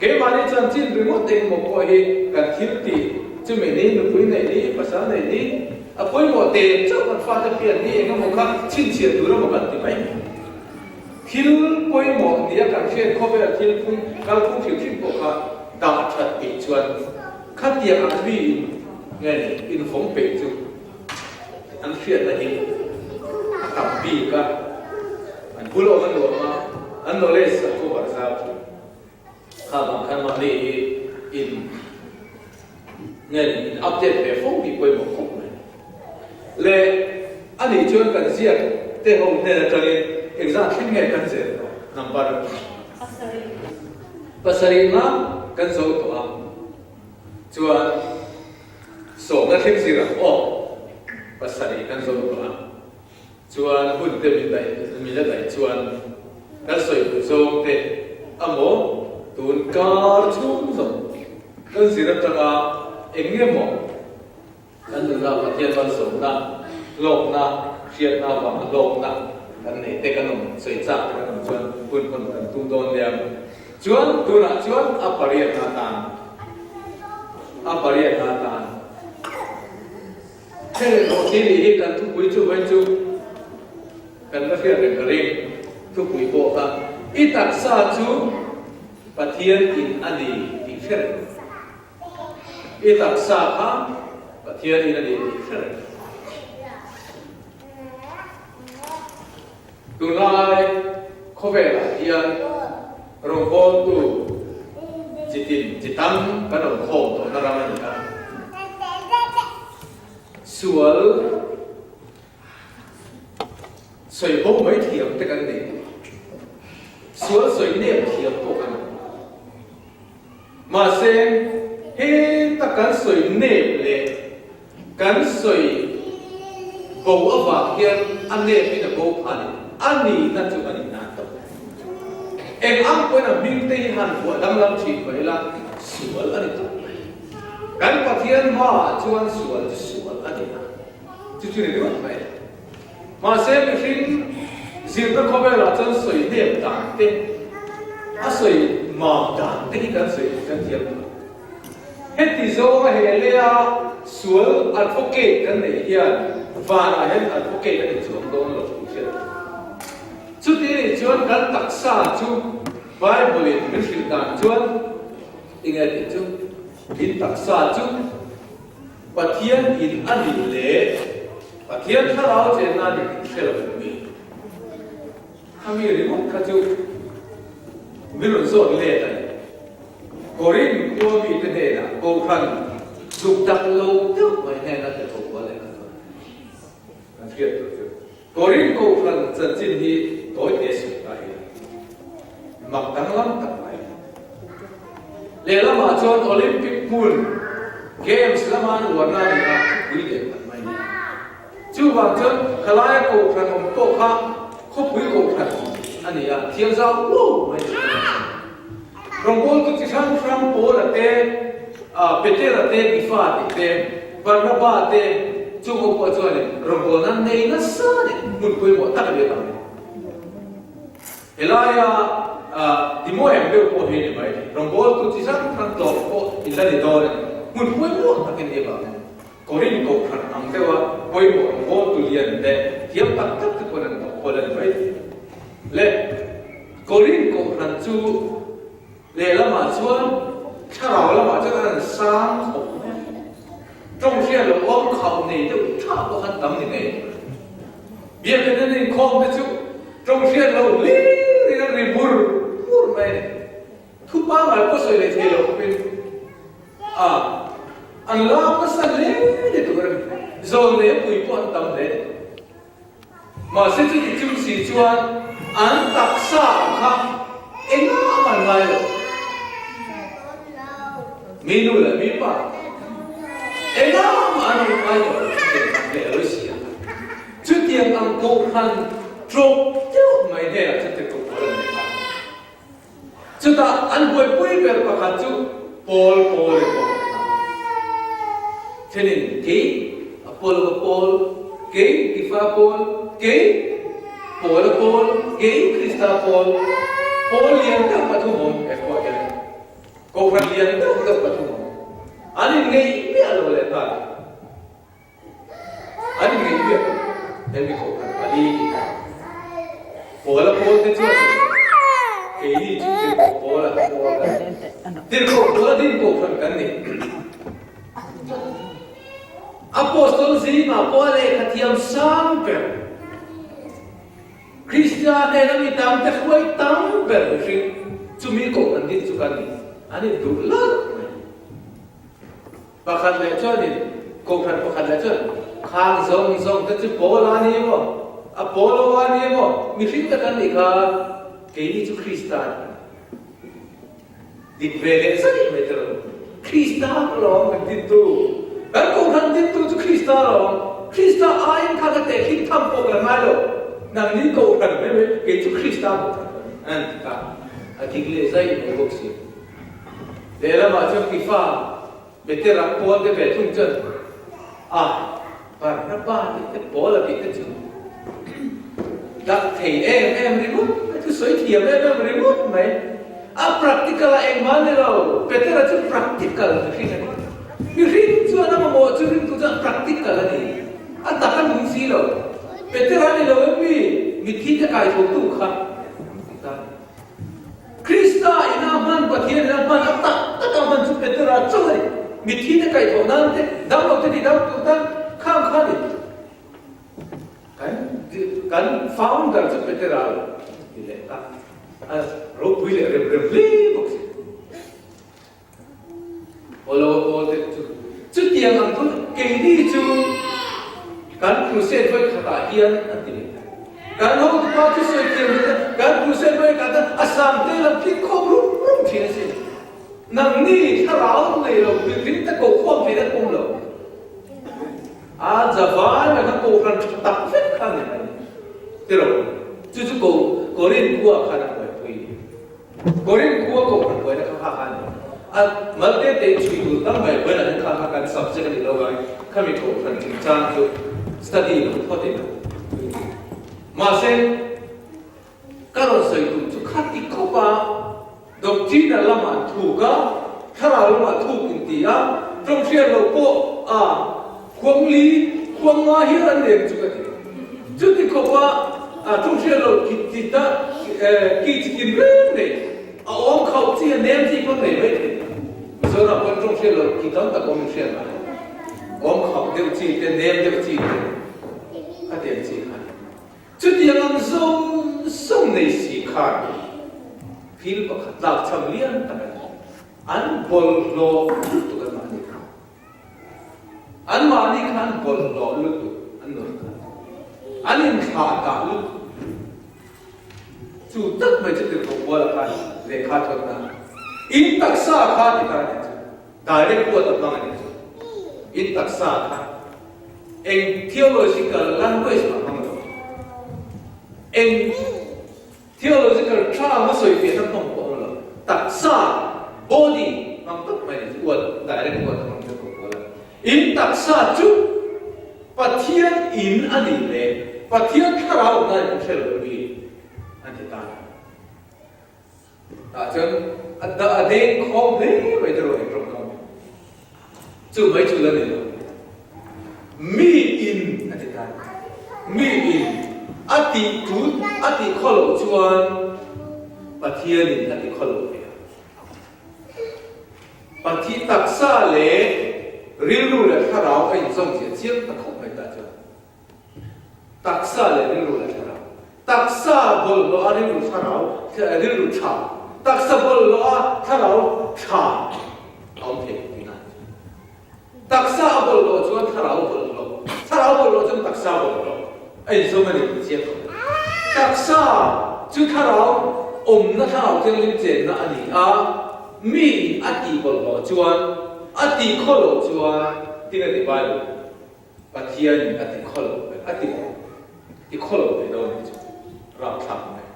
Keimahni chanchin ringawt engemaw pawh hi kan thil tih, chumi ni, nupui neih ni, pasal neih ni, a pawimawh te chauh kan fate pian ni engemaw kha chhinchhiah tur emaw kan ti mai. Thil pawimawh nia kan hriat khawvel thil phung kalphung hrim hrim pawh kha dah that tih chuan khatiang ang mi in nge ni invawng peih chu an hriatna hi a tam bik a, an bul awm a nuam a, an knowledge a cover zau thin. Kha vang khan mahni hi in nge ni in update ve fo tih pawimawh khawp mai. Le a nih chuan kan ziak te ho hnen atangin engzat thleng nge kan zel tawh number pasarih na kan zo tawh a. Chuan sawmna thleng zir ang aw, pasarih kan zo tawh a. Chuan hun te min daih min la daih chuan kan sawi duh zawng te amaw tun kar chhung zawng kan zir atanga eng nge maw kan nunna Pathian malsawmna hlawkna hriatna avanga hlawkna kan neih te kan awm sawi chak te kan awm chuan hun hawn kan tum dawn nia. Chuan tunah chuan a pariatna atan a pariatna atan. Heng hlawhtling nih hi kan thupui chu vawiin chu kan la hriat reng ka ring. Thupui pawh kha i taksa chu Pathian in a ni tih hre reng. I taksa kha Pathian in a ni tih hre reng. Tunlai khawvelah hian rawngbawltu chi tin chi tam kan rawn khawm tawhna ram a ni a. Sual sawi bo mai thiam te kan nei. Sual sawi nep thiam pawh kan awm. Mahse, heta kan sawi nep leh Kan sawi bo avang hian a nep in a bo pha ni. A nihna chu a nihna an tawp. Eng ang pawhin a hming te hi han vuah danglam thin mai ila, sual a ni tawp mai. Kan Pathian hmaah chuan sual chu sual a ni a, chu chu ni ringawt mai. Mahse mihring zirna khawvelah chuan sawi nep dan te, a sawi mam dan te hi kan sawi kan thiam lo. Heti zawnga he leia sual advocate kan neih hian vanah hian advocate a ni chuang dawn lo tih hriat a ni. Chuti nih chuan kan taksa chu Bible in min hrilh dan chuan enge tih chu in taksa chu Pathian in a nih leh Pathian thlarau chenna a ni tih hre lo em ni? Khami ringawt kha chu min rawn zawt let a ni. Korin khua mite hnenah Kohhran zuk dak lo deuh mai hnena ti tho kual leh kha chuan kan hriat tur chu Korin Kohhran chanchin hi tawi te sawi ta ila mak danglam tak mai a ni. Lehlamah chuan Olympic hmun Games lama an uarna a ni a, khawpui leh khat mai a ni. Chuvang chuan khalaia kohhran awm pawh kha khawpui kohhran a ni a, thiam zau uau mai a ni. Rawngbawltu chi hrang hrang Paula te, Petera te, Kefa tih te, Barnaba te chung ho pawh chuanin rawngbawlna nei nasa leh hmun pawimawh tak a ni avangin helaia Timoem deuh pawh hi a ni mai. Rawngbawltu chi hrang hrang tlawm pawh in la ni dawn a ni. Hmun pawimawh tak a ni avangin Korin kohhran ang deuha pawimawh rawngbawltu lian leh thiam tak tak te pawn an hnawh kual a ni mai. Le Korin kohhran chu lehlamah chuan thlarau lamah chuan an han sang khawp mai a, tawng hriat loh awm khauh nei deuh tha pawh khan tam ni ngei. Biakinn an inkhawm te chu tawng hriat loh hlir in an ri mur mur mai a ni. Thu pangngai pawh sawi leh thei lo khawpin a an lak nasa hle ni tur a ni. Zawn leh pui pawh an tam hle ni. Mahse chuti chung si chuan an taksa kha engah an ngai lo. Mi nu leh mi pa engah mah an rawn ngai lo leh a lo si a. Chutiang ang kohhran ṭawp deuh mai hnenah chuan tirhkoh pawl an nei a. Chutah an buaipui ber pakhat chu Paul Paul in pawh a Thenin kei Apollo Paul, kei Kefa Paul, kei Paula Paul, kei Krista Paul, Paul lian deuh pathum awm he khuaah hian Kohhran lian deuh deuh pathum awm. An inngeih miah lo leh nghal. An inngeih miah lo. He mi kohhran pali hi Paula Paul te chuan keini chu tirhkoh Paula Paul kan ni. Tirhkoh Paula din kohhran kan ni. Apostol zingah pawh a lehkha thiam sang ber Krista hnena mi tam te hruai tam ber mihring chumi kohhran din chu kan ni. An induh lalh mai. Pakhat leh chuanin, kohhran pakhat leh chuan, Khang zawng zawng te chu Paul a ni emaw, Apollo a ni emaw, mihring tak an nih kha, keini chu Krista a ni. Dik ve leh zai mai te lo. Krista alawm kan dintu. Kan kohhran dintu chu Krista alawm. Krista aiin kha ka tehkhin tham pawh kan ngai lo. Nangni kohhran mai mai, kei chu Krista kohhran ka ni an ti ta. A dik leh zai mai bawk si. Lehlamah chuan Kifa Petera pawl te ve thung chuan a Barnaba tih te Paula tih te chu dak thei em em ringawt mai, thusawi thiam em em ringawt mai. A practical a engmah ni lo, Petera chu practical mihring a ni. Mihring chuan a mamawh chu ringtu chuan practical a ni, a tak a nung si lo. Petera ni lo em mi, mitthi te kaithotu kha ti ta. Krista ina hman Pathian ina hman a tak tak a hman chu Petera chauh a ni. Mitthi te kaihthawh nan te, damlo te tih dam tur tan khang kha a ni. Kan kan founder chu Petera lo ti leh ta. A ropui leh rem rem hle bawk si. Awlo aw te chu chutiang ang chu keini chu kan crusade vawi khatah hian an ti leh ta. Kan hotupa chu sawi thiam leh ta, kan crusade vawi khatah a sam te lam tling khawm rum rum thin a sin. Nangni thlarau nei lo mihring te koh khawm theih an awm lo. A zavai mai khan kohhran tha tak vek kha a ni mai. Tiraw? Chu chu ko Korin khua khan a buaipui. Korin khua kohhran buaina kha kha kha a ni. A mal te te chhui tur tam mai buaina hian kha kha kan subject a nih loh vangin khami kohhran chungchang chu study lo phawt in mahse ka rawn sawi tum chu khati khawp a doctrinal lamah an thuk a, thlarau lamah thuk in ti a, tawng hriat loh pawh a khuangli khuang nga hial an nem chu ka ti. Chuti khawp a tawng hriat loh ki ti ta ki chi kin reng nei a awm khauh chi a nem chi pawh nei mai thei. Mizoram pawn tawng hriat loh ki tam tak awm in hriat ngai. Awm khauh deuh chi te nem deuh chi te khatiang chi kha. Chutiang ang zawng zawng nei si khan thil pakhat tlak cham lian tak a ni. An bawlhhlawh lutuk an mahni kha. An mahni kha an bawlhhlawh lutuk an nun kha. An inthlah dah lutuk. Chu tak mai chu tirhkoh Paula khan lehkha thawtna in taksa kha ti ta a nih chu. Direct huat a hmang a nih chu. In taksa kha eng theological language mah hmang lo. Eng theological term a sawi fiahna hmang pawh hmang lo. Taksa, body, hmang tawp mai a nih chu. Huat, direct huat a hmang chu ka hual a. In taksa chu Pathian in a nih leh Pathian thlarau awmna in hre lo mi an ti ta. Tah chuan a dah a deng khawm hle mai te rawh engrawng kha chu mai chu la ni lo. Mi in a ti ta. Mi in a tih tut a tih khaw loh chuan Pathian in a ti khaw lo ve a. Pathi taksa leh rilru leh thlarau a inzawm zia chiang ta khawp mai tah chuan. Taksa leh rilru leh thlarau. Taksa bawlhhlawh a rilru thlarau, rilru tha. Taksa bawlhhlawh a thlarau tha a awm thei tihna a ni. Taksa a bawlhhlawh chuan thlarau bawlhhlawh, thlarau bawlhhlawh chuan taksa bawlhhlawh a inzawm a ni tih chiang khawp mai. Taksa chu thlarau awmna, thlarau thianghlim chenna a ni a, mi a tih bawlhhlawh chuan, a tih khaw loh chuan tinge ti Bible? Pathianin a ti khaw lo ve, a ti ti khaw lo ve dawn hi chu rapthlak mai.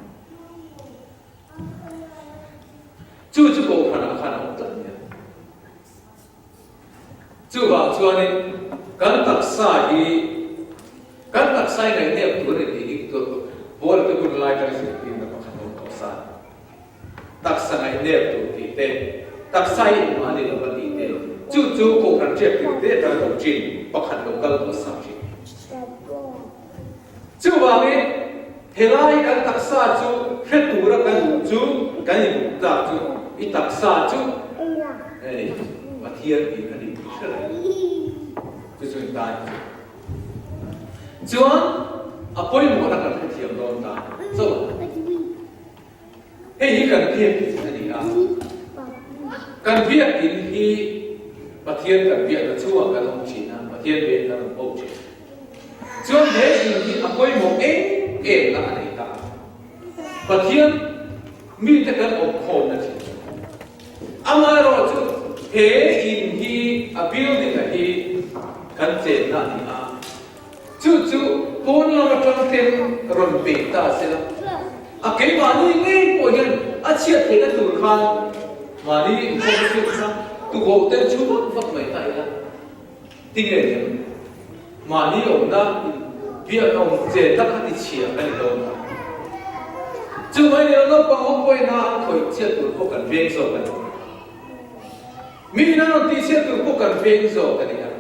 Chu chu Kohhranah khan a awm tlat nia. Chuvang chuanin kan taksa hi kan taksa hi ngaihnep tur a ni tih hi Paul te hun lai atanga zirtirna pakhat a awm tawh sa. Taksa ngaihnep tur tih te, taksa hi engmah a ni lo va tih te, chu chu Kohhran hriat tir te atanga lo chin pakhat lo kal tawh sa thin. Chuvangin, helai kan taksa chu hre tura kan duh chu, kan inhmuh tlak chu, i taksa chu hei Pathian in a ni tih hre reng. Chu chu in tan chu. Chuan, a pawimawhna kan hrethiam dawn ta chauh a. Hei hi kan biakinn a ni a, kan biakinn hi Pathian kan biakna chungah kan awm thin a, Pathian biak kan awm ho thin. Chuan he in hi a pawimawh em em na a nei ta a, Pathian mite kan awm khawmna thin. Amaherawhchu he in. chenna a ni a, chu chu pawn lam atang ten rawn bei ta se la, a keimahni ngei pawh hian a chhiat theihna tur khan mahni inkhawm chhiat kha tuboh ten chhu vak vak mai ta ila. Tinge lem? Mahni awmna biak awm chenna kha ti chhia ka ni dawn a. Chu mai ni lo naupang ho pawhin a an khawih chhiat tur pawh kan veng zawk a ni. Mi in an rawn tih chhiat tur pawh kan veng zawk a ni a.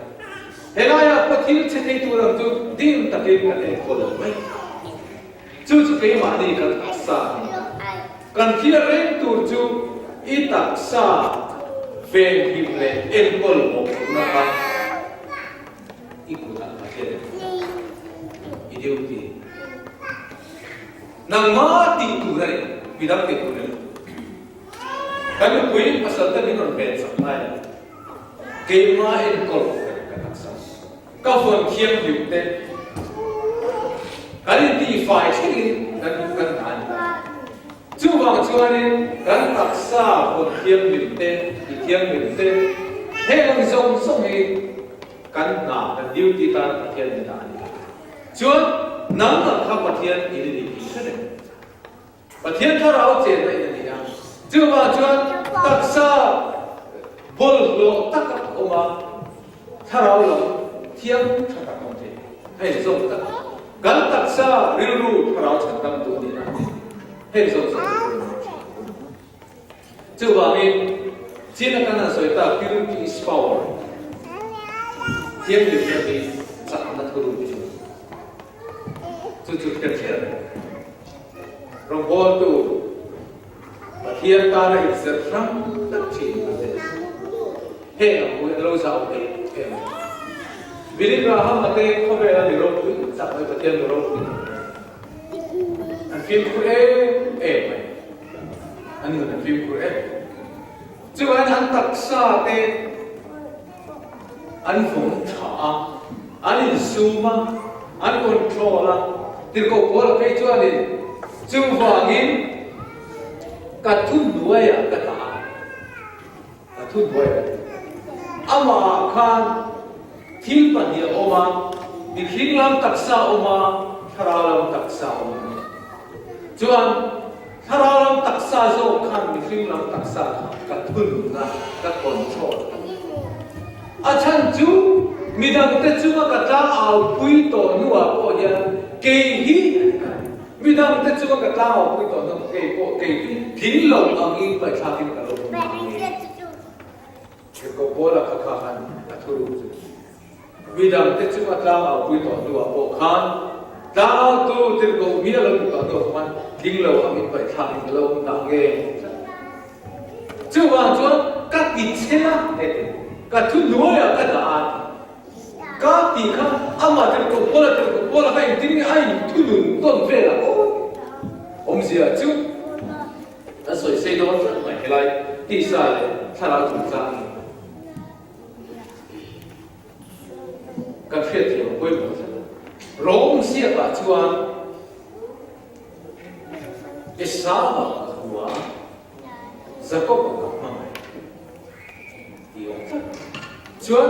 Helaiah pawh thil che thei tur ang chu dim takin kan enkawl lo mai. Chu chu keimahni kan taksa a ni. Kan thil reng tur chu i taksa venhim leh enkawl mawhphurhna kha i kutah Pathian in i duty. Nangmah tih tur a ni, midang tih tur a ni lo. Kan nupui pasal te min rawn ven chak lai a, keimah enkawl ka taksa. Ka vawn thianghlim te kan intihfai thlengin kan kan hna a ni. Chuvang chuanin kan taksa vawn thianghlim te, ti thianghlim te, heng ang zawng zawng hi kan hna, kan duty tan Pathian ni dah a ni. Chuan nangmah kha Pathian in a ni tih hre reng. Pathian thlarau chenna in a ni a, chuvang chuan taksa bawlhhlawh tak a awm a, thlarau lam thiam tha tak a awm thei. Hei zawng tak kan taksa rilru thlarau chhan dam duh a nih na hei zawng zawng te pawimawh thin. Chuvangin chin a kan han sawi tak purity is power thianghlimna hi chakna thuruk chu chu chu hriat hriat a ni. Rawngbawltu Pathian tana inzir hrang tak thin a ni. Heng ang hu hian lo zau em em a ni. Billy Graham a te khawvela mi ropui tak mai Pathian mi ropui tak mai an fimkhur em em mai. An nun an fimkhur em. Chuan an taksa te an vawng tha a, an insum a, an control a, tirhkoh pawl a phei chuanin chuvangin ka thuhnuaiah ka dah a, ka thuhnuaiah ka dah. Amahah khan thil pahnih a awm a, mihring lam taksa a awm a, thlarau lam taksa a awm a ni. Chuan Thlarau lam taksa zawk khan mihring lam taksa kha ka thunna, ka control a ni. A chhan chu midangte chunga ka tlangau pui tawh hnuah pawh hian kei hi midangte chunga ka tlangau pui tawh hnuah kei pawh kei hi tling lo angin ngaihthlakin ka lo awm ang e. Tirhkoh Paula kha kha khan a thuruk chu. Midangte chunga tlangau pui tawh hnuah pawh khan tlangautu tirhkoh mi a lo ni tawh hnuah khan tling lo angin paihthlakin ka lo awm ta nge Chuvang chuan ka ti che a heti, ka thu hnuaiah ka dah a ti. Ka tih kha amah tirhkoh Paula tirhkoh Paula kha engtin nge a inthunun tawn velah aw awmzia chu a sawi sei dawn tlat mai helai tisa leh thlarau chungchang hi. Kan hriatthiam a pawimawh tlat a. Rom ziakah chuan Esau-a ka hua, Jakob-a ka hmangaih tih awm tlat. Chuan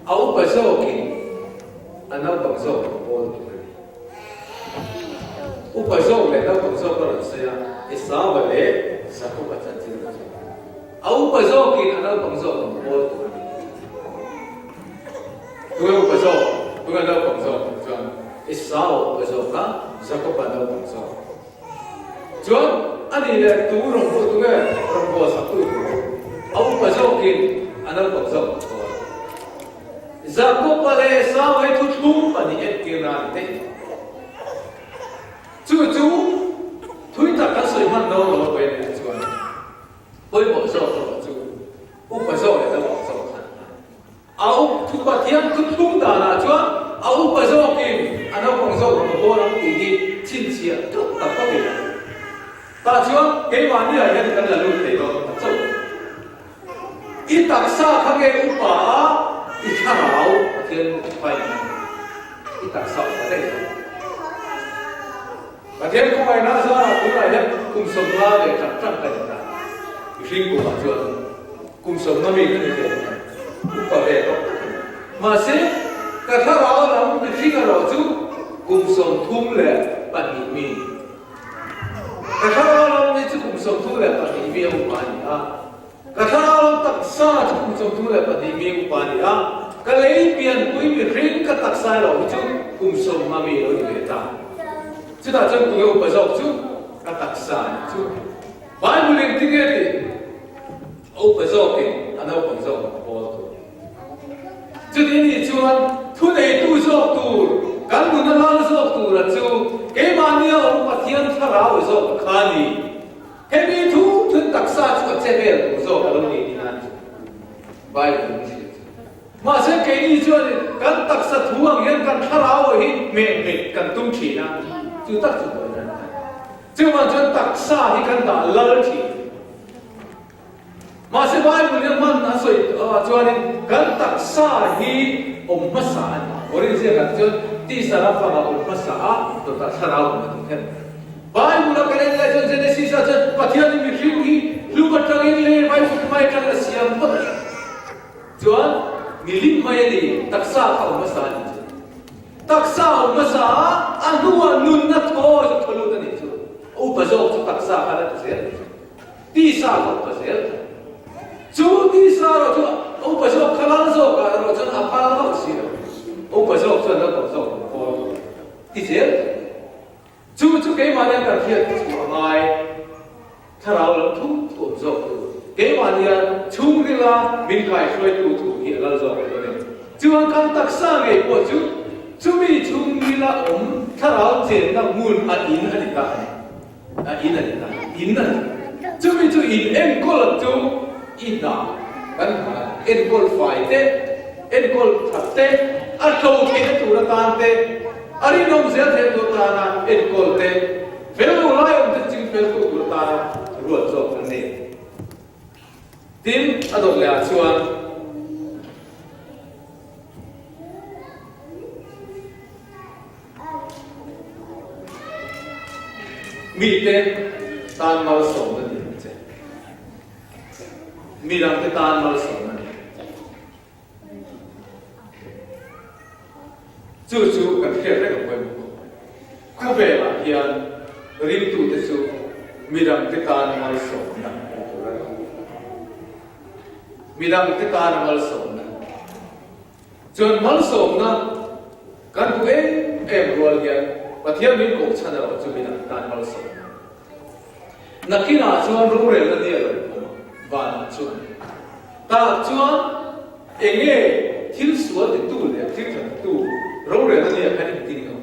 a upa zawkin a naupang zawk a pawl tur a ni. Upa zawk leh naupang zawk a rawn sawi a, Esau-a leh Jakob-a chanchin a rawn sawi. A upa zawkin a naupang zawk ang pawl tur a ni. Tunge upa zawk? Tunge naupang zawk tih chuan Esau a upa zawk a, Jakob a naupang zawk. Chuan a nih leh tu rawngbawh tunge rawngbawh sak tu tur? A upa zawkin a naupang zawk ang pawl. Jakob a leh Esau hi thuthlung pahnih entirna a ni daih. Chu chu thui tak kan sawi hman dawn lo a pawi a nih chuan. Pawimawh zawk erawh chu upa zawk leh naupang zawk khan a up thu Pathian thuthlung danah chuan a upa zawkin a naupang zawk rawn bawl ang tih hi chhinchhiah teuh tak tak ila. Tah chuan keimahni ah hian kan la lut thei dawn ta chauh. I taksa kha nge upa a i thlarau Pathian fain i taksa upa daih zawk. Pathian khawngaihna zarah tunah hian kum 50 leh ṭang ṭang ka ni ta. Mihring kumah chuan kum 50 mi ka ni ve ang a, upa ve tawh tak a ni. Mahse, ka thlarau lam mihring erawh chu kum 32 mi. Ka thlarau lam mi chu kum 32 mi a upa a ni a. Ka thlarau lam taksa chu kum 32 mi a upa a ni a. Ka lei pianpui mihring ka taksa erawh hi chu kum 50 mi a lo ni ve ta. Chutah chuan kum e upa zawk chu ka taksa a ni chu. Bible in tinge tih a upa zawkin a naupang zawk a pawl tur. Chuti nih chuan thuneitu zawk tur, kan nuna lal zawk tura chu keimahnia awm Pathian thlarau zawk kha a ni. Hemi thu thun taksa chu a che vel tur zawk a lo ni tih nan chu Bible in hrilh chu. Mahse keini chuan kan taksa thu ang hian kan thlarau hi hmeh hmeh kan tum thin a, chu tak chu tawi nan a ni. Chuvang chuan taksa hi kan dah lal thin. Mahse Bible hian hman a sawi chuanin kan taksa hi awm hmasa a ni. Korin ziakah chuan tisa lampangah awm hmasa a, dawtah thlarau awm a tih kher. Bible a kan en lai chuan Genesis ah chuan Pathian in mihring hi hlum atangin leh vaivut mai atangin a siam phawt a ni. Chuan milim mai a ni, taksa kha awm hmasa a ni chu. Taksa awm hmasa a, a hnuah nunna thaw chu thaw lut a nih chu. A upa zawk chu taksa khan a ti zel a ni chu. Tisa ka upa zel tho. Chu tisa erawh chu a upa zawk kha lal zawkah erawh chuan a phal hauh si lo. A upa zawk chuan naupang zawk an khawl ti zel tho. Chu chu keimahnian kan hriat chu a ngai. Thlarau lam thu thu awm zawk tur. Keimahnia chhungrila min kaihruaitu thu hi a lal zawk tur a ni. Chuan kan taksa ngei pawh chu chumi chhungrila awm thlarau chenna hmun a in a ni ta a ni. A in a ni ta. In a ni. Chumi chu in enkawl chu i hna kan hna enkawl fai te, enkawl that te, a tlo theihna tur atan te, a rinawm zel theihna tur atana enkawl te, Fel lo lai awm te ching fel tu tur atana ruat zawk an ni. Tin, a dawt leh ah chuan mite tan malsawmna ni ang che. Midangte tan malsawmna ni ang che. Chu chu kan hriat reng a pawimawh khawp mai. Khawvelah hian ringtute chu midangte tan malsawmna ni tur a ni. Midangte tan malsawmna. Chuan malsawmna kan duh em em rual hian Pathian min koh chhan erawh chu midang tan malsawmna. Nakinah chuan rorelna ni a rawn awm a, vanah chuan. Tah chuan enge thil sual titu leh thil tha titu rorelna ni ah khan engtin nge awm?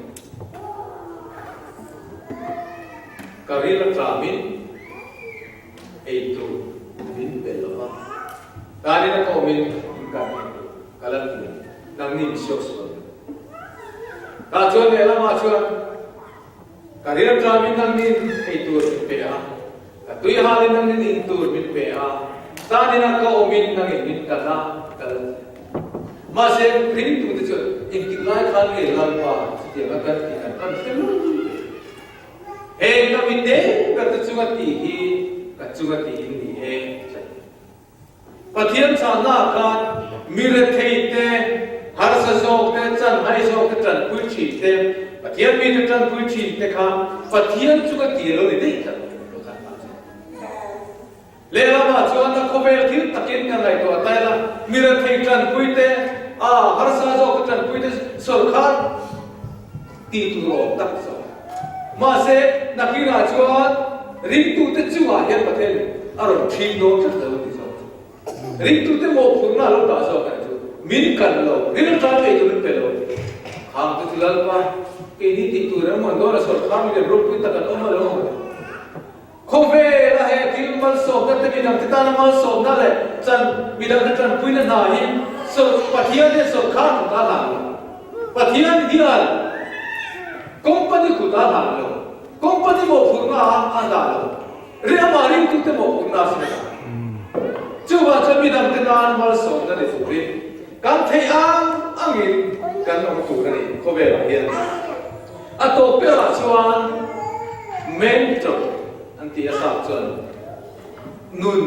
Ka ril a tlamin ei tur min pe lo va, tanin a ka awmin in kan ei tur ka la ti a, nangni mi siau sual lo. Tah chuan lehlamah chuan. Ka rilṭamin nangnin ei tur min pe a, ka tuihalin nangnin in tur min pe a, tanina ka awmin nangin min kan a, ka la ti a. Mahse, ringtute chuan engtik lai khan nge Lalpa chutianga kan tih kan pan hre lo ve. Heng ka mite ber te chunga tih hi ka chunga tih in ni e, a ti. Pathian chahna khan mi rethei te, harsa zawk te, chanhai zawk te tanpui thin te, Pathian mite tanpui thin te kha Pathian chu ka ti lo ni daih tlat lo khan mah chu. Lehlamah chuan a khawvel thil takin ka ngaihtuah ta ila, mi rethei tanpui te, a harsa zawk te tanpui te sawrkhar tih tur awm tak zawk. Mahse, nakinah chuan ringtute chungah hian Pathian a rawn ṭhin dawn tlat lo a ti zawk chu. Ringtute mawhphurhna a lo dah zawk a ni chu. Min kan lo, rilṭan ei tur min pe lo. Khang te chu Lalpa, keini tih tur emaw an dawn a sawrkhar mi leh ropui tak an awm a lo maw? Khawvela he thil malsawmna te midangte tana malsawmna leh chan midangte tanpuina hna hi Pathian hian sawrkhar kut a hlan lo. Pathian hian company kut a hlan lo. Company mawhphurhna a dah lo. Ri amah ringtute mawhphurhna a sin a dah. Chuvang chuan midangte tan malsawmna ni turin kan theih ang angin kan awm tur a ni khawvelah hian. A tawp berah chuan mentor an tih a sap chuan nun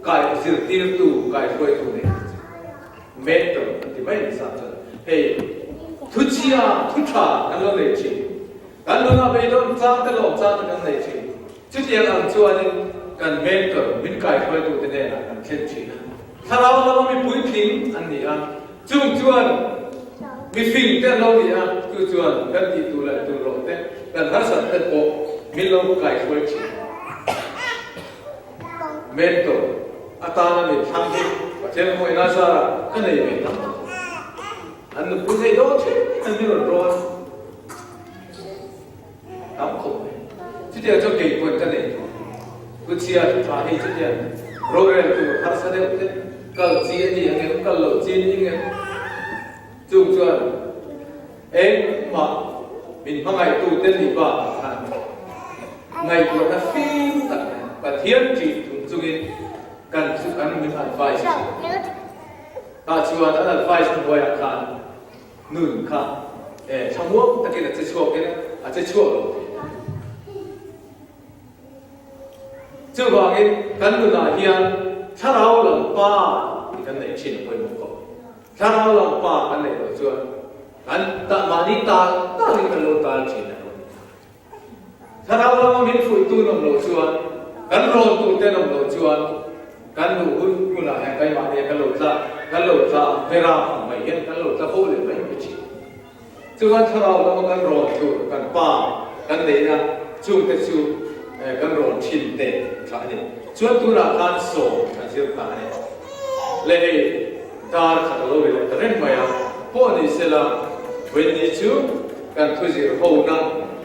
kai zirtirtu, kaihruaitu nei ang chi. Mentor an ti. ti mai ni sa chuan hei thu chhia thu tha kan lo nei thin. Kan nunah beidawn chang te lawm chang te kan nei thin. Chutiang ang chuanin kan mentor min kaihruaitute hnenah kan thlen thin a. Thlarau lama mi puitling an ni a, chung chuan mi fing te an lo ni a, chu chuan kan tih tur leh tur loh te, kan harsat te pawh min lo kaihruai thin. Mentor atana min thlang hi Pathian hmuihna zarah ka nei ve tam tak. An nupui nei dawn thin an ni rawn rawn. Tam khawp mai. Chutiang chuan kei pawhin ka nei tawh. Pu Chhia thu tha hi chutiang rorel tur harsa deuh te kal chi a ni ang em, kal loh chi a ni ang em? Chung chuan engmah min hmangaihtu te nih bakah khan ngaihtuahna fim tak nen Pathian ṭih thung chungin kan chu kan min advice thin. Tah chuan an advice hnuaiah khan Nun kha e thlamuang takin a che chhuak in a che chhuak lo thei a. Chuvangin kan nunah hian thlarau lam pa tih kan neih thin a pawimawh khawp. Thlarau lam pa kan neih loh chuan kan mahni tal talin kan lo tal thin a lo ni. Thlarau lama min fuihtu nawm loh chuan, kan rawntu te nawm loh chuan kan duh hun hunah hian keimahni ah kan lo tla, kan lo tla ang vera ang mai hian kan lo tla fo leh mai mai thin. Chuan thlarau lama kan rawn tur kan pa kan neihna chungte chu kan rawn thin te tha a ni. Chuan tunah khan sawm kan zir ta a ni. Le hei dar khat a lo ri leh ta reng mai a, pawh ni sela vawiin chu kan thuzir hona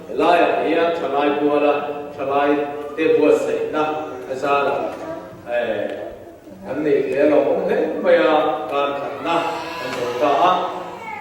helaiah hian thalai buala thalai te buatsaihna a zarah kan neih hle a lo awm hle mai a, kar khatna kan zo ta a.